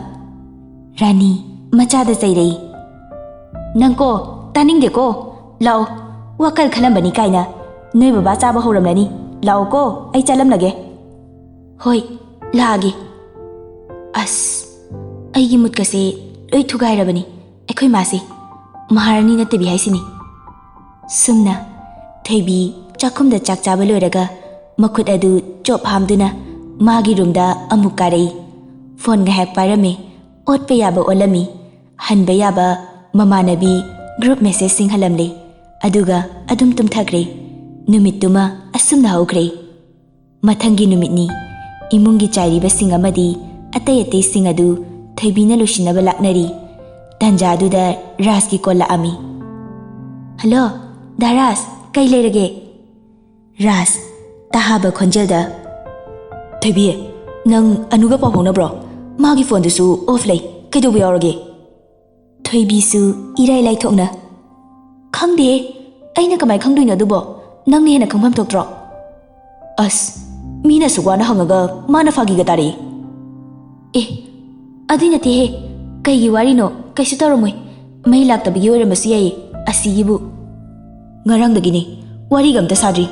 ꯔꯥꯅꯤ ꯃꯆꯥꯗ ꯆꯩꯔꯛꯏ꯫ ꯅꯪꯀꯣ, ꯇꯥꯅꯤꯡꯗꯦꯀꯣ꯫ ꯂꯥꯛꯑꯣ, ꯋꯥꯈꯜ ꯈꯜꯂꯝꯕꯅꯤ ꯀꯥꯏꯅ꯫ ꯅꯣꯏ ꯕꯕꯥ ꯆꯥꯕ ꯍꯧꯔꯝꯂꯅꯤ꯫ ꯂꯥꯛꯑꯣꯀꯣ, ꯑꯩ ꯆꯠꯂꯝꯂꯒꯦ꯫ ꯍꯣꯏ, ꯂꯥꯛꯑꯒꯦ꯫ ꯑꯁ, ꯑꯩꯒꯤ ꯃꯨꯠꯀꯁꯦ ꯂꯣꯏ ꯊꯨꯒꯥꯏꯔꯕꯅꯤ ꯑꯩꯈꯣꯏ ꯃꯥꯁꯦ꯫ ꯃꯍꯥꯔꯥꯅꯤ ꯅꯠꯇꯕꯤ ꯍꯥꯏꯁꯤꯅꯤ꯫ ꯁꯨꯝꯅ ꯊꯣꯏꯕꯤ ꯆꯥꯛꯈꯨꯝꯗ ꯆꯥꯛ ꯆꯥꯕ ꯂꯣꯏꯔꯒ ꯃꯈꯨꯠ ꯑꯗꯨ ꯆꯣꯞ ꯍꯥꯝꯗꯨꯅ ꯃꯥꯒꯤ ꯔꯨꯝꯗ ꯑꯃꯨꯛ ꯀꯥꯔꯛꯏ꯫ ꯐꯣꯟ ꯉꯥꯏꯍꯥꯛ ꯄꯥꯏꯔꯝꯃꯤ꯫ ꯑꯣꯠꯄ ꯌꯥꯕ ꯑꯣꯠꯂꯝꯃꯤ꯫ ꯍꯟꯕ ꯌꯥꯕ ꯃꯃꯥꯟꯅꯕꯤ ꯒ꯭ꯔꯨꯞ ꯃꯦꯁꯦꯖꯁꯤꯡ ꯍꯜꯂꯝꯂꯦ꯫ ꯑꯗꯨꯒ ꯑꯗꯨꯝ ꯇꯨꯝꯊꯈ꯭ꯔꯦ꯫ ꯅꯨꯃꯤꯠꯇꯨꯃ ꯑꯁꯨꯝꯅ ꯍꯧꯈ꯭ꯔꯦ꯫ ꯃꯊꯪꯒꯤ ꯅꯨꯃꯤꯠꯅꯤ꯫ ꯏꯃꯨꯡꯒꯤ ꯆꯥꯏꯔꯤꯕꯁꯤꯡ ꯑꯃꯗꯤ ꯑꯇꯩ ꯑꯇꯩꯁꯤꯡ ꯑꯗꯨ ꯊꯣꯏꯕꯤꯅ ꯂꯣꯏꯁꯤꯟꯅꯕ ꯂꯥꯛꯅꯔꯤ꯫ ꯇꯥꯟꯖꯥꯗꯨꯗ ꯔꯥꯖꯀꯤ ꯀꯣꯜ ꯂꯥꯛꯑꯝꯃꯤ꯫ "ꯍꯜꯂꯣ, ꯗꯥ ꯔꯥꯖ, ꯀꯩ ꯂꯩꯔꯒꯦ?" ꯔꯥꯖ, ꯇꯥꯍꯥꯕ ꯈꯣꯟꯖꯦꯜꯗ, "ꯊꯣꯏꯕꯤ, ꯅꯪ ꯑꯅꯨꯒ ꯄꯥꯎ ꯐꯥꯎꯅꯕ꯭ꯔꯣ? ꯃꯥꯒꯤ ꯐꯣꯟꯗꯨꯁꯨ ꯑꯣꯐ ꯂꯩ꯫ ꯀꯩꯗꯧꯕ ꯌꯥꯎꯔꯒꯦ?" ꯊꯣꯏꯕꯤꯁꯨ ꯏꯔꯥꯏ ꯂꯥꯏꯊꯣꯛꯅ, "ꯈꯪꯗꯦꯍꯦ, ꯑꯩꯅ ꯀꯃꯥꯏ ꯈꯪꯗꯣꯏꯅꯣ ꯑꯗꯨꯕꯣ? ꯅꯪꯅ ꯍꯦꯟꯅ ꯈꯪꯐꯝ ꯊꯣꯛꯇ꯭ꯔꯣ?" ꯑꯁ, ꯃꯤꯅ ꯑꯁꯨꯛ ꯋꯥꯅ ꯍꯪꯉꯒ ꯃꯥꯅ ꯐꯥꯒꯤꯒ ꯇꯥꯔꯛꯏ꯫ ꯑꯦ, ꯑꯗꯨꯏ ꯅꯠꯇꯦꯍꯦ, ꯀꯩꯒꯤ ꯋꯥꯔꯤꯅꯣ? ꯀꯩꯁꯨ ꯇꯧꯔꯝꯃꯣꯏ꯫ ꯃꯩ ꯂꯥꯛꯇꯕꯒꯤ ꯑꯣꯏꯔꯝꯕꯁꯨ ꯌꯥꯏꯌꯦ, ꯑꯁꯤꯒꯤꯕꯨ꯫ ꯉꯔꯥꯡꯗꯒꯤꯅꯦ, ꯋꯥꯔꯤꯒ ꯑꯝꯇ ꯁꯥꯗ꯭ꯔꯤ꯫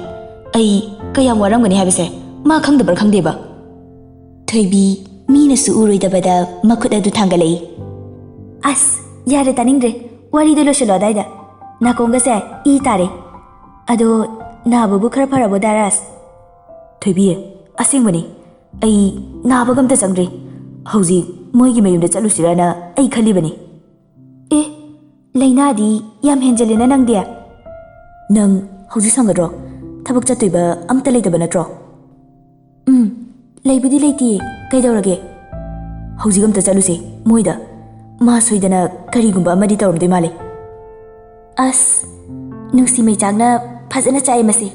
ꯑꯩ ꯀꯌꯥꯝ ꯋꯥꯔꯝꯒꯅꯤ ꯍꯥꯏꯕꯁꯦ ꯃꯥ ꯈꯪꯗꯕ꯭ꯔꯥ ꯈꯪꯗꯦꯕ꯫ ꯊꯣꯏꯕꯤ ꯃꯤꯅꯁꯨ ꯎꯔꯣꯏꯗꯕꯗ ꯃꯈꯨꯠ ꯑꯗꯨ ꯊꯥꯡꯒꯠꯂꯛꯏ꯫ ꯑꯁ, ꯌꯥꯔꯦ, ꯇꯥꯅꯤꯡꯗ꯭ꯔꯦ꯫ ꯋꯥꯔꯤꯗꯣ ꯂꯣꯏꯁꯤꯜꯂꯣ ꯑꯗꯥꯏꯗ꯫ ꯅꯥꯀꯣꯡꯒꯁꯦ ꯏ ꯇꯥꯔꯦ꯫ ꯑꯗꯣ, ꯅꯥꯕꯕꯨ ꯈꯔ ꯐꯔꯕꯣ, ꯗꯥ ꯔꯥꯖ? ꯊꯣꯏꯕꯤ, ꯑꯁꯦꯡꯕꯅꯤ꯫ ꯑꯩ ꯅꯥꯕꯒ ꯑꯝꯇ ꯆꯪꯗ꯭ꯔꯤ꯫ ꯍꯧꯖꯤꯛ ꯃꯣꯏꯒꯤ ꯃꯌꯨꯝꯗ ꯆꯠꯂꯨꯁꯤꯔꯅ ꯑꯩ ꯈꯜꯂꯤꯕꯅꯤ꯫ ꯑꯦ, ꯂꯥꯏꯅꯥꯗꯤ ꯌꯥꯝ ꯍꯦꯟꯖꯜꯂꯦꯅ ꯅꯪꯗꯤ꯫ ꯅꯪ ꯍꯧꯖꯤꯛ ꯁꯪꯒꯗ꯭ꯔꯣ? ꯊꯕꯛ ꯆꯠꯇꯣꯏꯕ ꯑꯝꯇ ꯂꯩꯇꯕ ꯅꯠꯇ꯭ꯔꯣ? ꯎꯝ, ꯂꯩꯕꯨꯗꯤ ꯂꯩꯇꯤꯌꯦ꯫ ꯀꯩꯗꯧꯔꯒꯦ? ꯍꯧꯖꯤꯛ ꯑꯝꯇ ꯆꯠꯂꯨꯁꯦ ꯃꯣꯏꯗ꯫ ꯃꯥ ꯁꯣꯏꯗꯅ ꯀꯔꯤꯒꯨꯝꯕ ꯑꯃꯗꯤ ꯇꯧꯔꯝꯗꯣꯏ ꯃꯥꯜꯂꯦ꯫ ꯑꯁ, ꯅꯨꯡꯁꯤ ꯃꯩꯆꯥꯛꯅ ꯐꯖꯅ ꯆꯥꯛꯑꯦ ꯃꯁꯤ꯫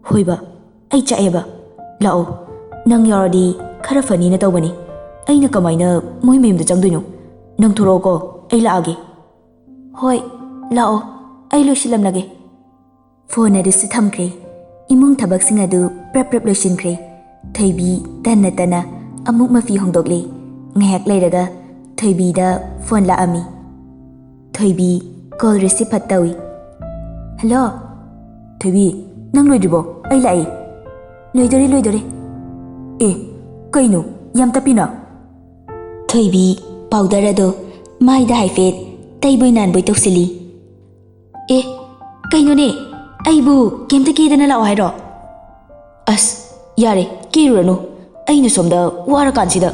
ꯊꯣꯏꯕ, ꯑꯩ ꯆꯥꯛꯑꯦꯕ꯫ ꯂꯥꯛꯑꯣ, ꯅꯪ ꯌꯥꯎꯔꯗꯤ ꯈꯔ ꯐꯅꯤꯅ ꯇꯧꯕꯅꯤ꯫ ꯑꯩꯅ ꯀꯃꯥꯏꯅ ꯃꯣꯏ ꯃꯌꯨꯝꯗ ꯆꯪꯗꯣꯏꯅꯣ? ꯅꯪ ꯊꯣꯔꯛꯑꯣꯀꯣ, ꯑꯩ ꯂꯥꯛꯑꯒꯦ꯫ ꯍꯣꯏ, ꯂꯥꯛꯑꯣ, ꯑꯩ ꯂꯣꯏꯁꯤꯜꯂꯝꯂꯒꯦ꯫ ꯐꯣꯟ ꯑꯗꯨꯁꯨ ꯊꯝꯈ꯭ꯔꯦ꯫ ꯏꯃꯨꯡ ꯊꯕꯛꯁꯤꯡ ꯑꯗꯨ ꯄ꯭ꯔꯞ ꯄ꯭ꯔꯞ ꯂꯣꯏꯁꯤꯟꯈ꯭ꯔꯦ꯫ ꯊꯣꯏꯕꯤ ꯇꯟꯅ ꯇꯟꯅ ꯑꯃꯨꯛ ꯃꯐꯤ ꯍꯣꯡꯗꯣꯛꯂꯦ꯫ ꯉꯥꯏꯍꯥꯛ ꯂꯩꯔꯒ ꯊꯣꯏꯕꯤꯗ ꯐꯣꯟ ꯂꯥꯛꯑꯝꯃꯤ꯫ ꯊꯣꯏꯕꯤ ꯀꯣꯜ ꯔꯤꯁꯤꯞ ꯐꯠ ꯇꯧꯏ꯫ "ꯍꯜꯂꯣ?" "ꯊꯣꯏꯕꯤ, ꯅꯪ ꯂꯣꯏꯗ꯭ꯔꯤꯕꯣ? ꯑꯩ ꯂꯥꯛꯑꯦ꯫" "ꯂꯣꯏꯗꯣꯔꯦ, ꯂꯣꯏꯗꯣꯔꯦ꯫" "ꯑꯦ, ꯀꯩꯅꯣ ꯌꯥꯝ ꯇꯞꯄꯤꯅ?" ꯊꯣꯏꯕꯤ ꯄꯥꯎꯗꯔ ꯑꯗꯣ ꯃꯥꯏꯗ ꯍꯥꯏꯐꯦꯠ ꯇꯩꯕꯣꯏ ꯅꯥꯟꯕꯣꯏ ꯇꯧꯁꯤꯜꯂꯤ꯫ "ꯑꯦ, ꯀꯩꯅꯣꯅꯦ, ꯑꯩꯕꯨ ꯀꯩꯝꯇ ꯀꯦꯗꯅ ꯂꯥꯛꯑꯣ ꯍꯥꯏꯔꯣ?" "ꯑꯁ, ꯌꯥꯔꯦ, ꯀꯦꯔꯨꯔꯅꯨ, ꯑꯩꯅ ꯁꯣꯝꯗ ꯋꯥꯔꯀꯥꯟꯁꯤꯗ꯫"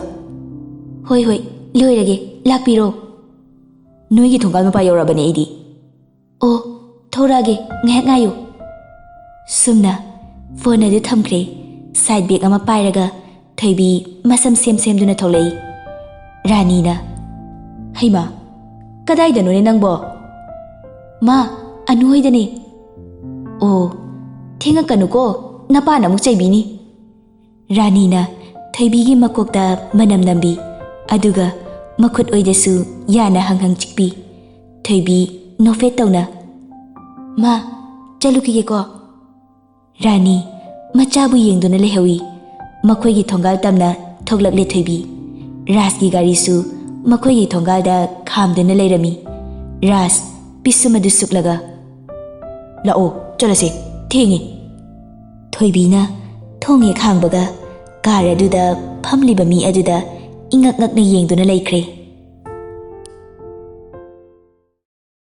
"ꯍꯣꯏ, ꯍꯣꯏ, ꯂꯣꯏꯔꯒꯦ, ꯂꯥꯛꯄꯤꯔꯣ꯫" "ꯅꯣꯏꯒꯤ ꯊꯣꯡꯒꯥꯜ ꯃꯄꯥ ꯌꯧꯔꯛꯑꯕꯅꯦ ꯑꯩꯗꯤ꯫" "ꯑꯣ, ꯊꯣꯔꯛꯑꯒꯦ, ꯉꯥꯏꯍꯥꯛ ꯉꯥꯏꯌꯨ꯫" ꯁꯨꯝꯅ ꯐꯣꯟ ꯑꯗꯨ ꯊꯝꯈ꯭ꯔꯦ꯫ ꯁꯥꯏꯠ ꯕꯦꯒ ꯑꯃ ꯄꯥꯏꯔꯒ ꯊꯣꯏꯕꯤ ꯃꯁꯝ ꯁꯦꯝ ꯁꯦꯝꯗꯨꯅ ꯊꯣꯛꯂꯛꯏ꯫ ꯔꯥꯅꯤꯅ, "ꯍꯩꯃꯥ, ꯀꯗꯥꯏꯗꯅꯣꯅꯦ ꯅꯪꯕꯣ?" "ꯃꯥ, ꯑꯅꯨ ꯍꯣꯏꯗꯅꯦ꯫" "ꯑꯣ, ꯊꯦꯡꯉꯛꯀꯅꯨꯀꯣ, ꯅꯄꯥꯅ ꯑꯃꯨꯛ ꯆꯩꯕꯤꯅꯤ꯫" ꯔꯥꯅꯤꯅ ꯊꯣꯏꯕꯤꯒꯤ ꯃꯀꯣꯛꯇ ꯃꯅꯝ ꯅꯝꯕꯤ, ꯑꯗꯨꯒ ꯃꯈꯨꯠ ꯑꯣꯏꯗꯁꯨ ꯌꯥꯅ ꯍꯪ ꯍꯪ ꯆꯤꯛꯄꯤ꯫ ꯊꯣꯏꯕꯤ ꯅꯣꯛꯐꯦꯠ ꯇꯧꯅ, "ꯃꯥ, ꯆꯠꯂꯨꯈꯤꯒꯦꯀꯣ꯫" ꯔꯥꯅꯤ ꯃꯆꯥꯕꯨ ꯌꯦꯡꯗꯨꯅ ꯂꯩꯍꯧꯏ꯫ ꯃꯈꯣꯏꯒꯤ ꯊꯣꯡꯒꯥꯜ ꯇꯝꯅ ꯊꯣꯛꯂꯛꯂꯦ ꯊꯣꯏꯕꯤ꯫ ꯔꯥꯖꯀꯤ ꯒꯥꯔꯤꯁꯨ ꯃꯈꯣꯏꯒꯤ ꯊꯣꯡꯒꯥꯜꯗ ꯈꯥꯝꯗꯨꯅ ꯂꯩꯔꯝꯃꯤ꯫ ꯔꯥꯖ ꯄꯤꯁꯨꯝ ꯑꯗꯨ ꯁꯨꯛꯂꯒ, "ꯂꯥꯛꯑꯣ, ꯆꯠꯂꯁꯦ, ꯊꯦꯡꯉꯦ꯫" ꯊꯣꯏꯕꯤꯅ ꯊꯣꯡ ꯍꯦꯛ ꯍꯥꯡꯕꯒ ꯀꯥꯔ ꯑꯗꯨꯗ ꯐꯝꯂꯤꯕ ꯃꯤ ꯑꯗꯨꯗ ꯏꯉꯛ ꯉꯛꯅ ꯌꯦꯡꯗꯨꯅ ꯂꯩꯈ꯭ꯔꯦ꯫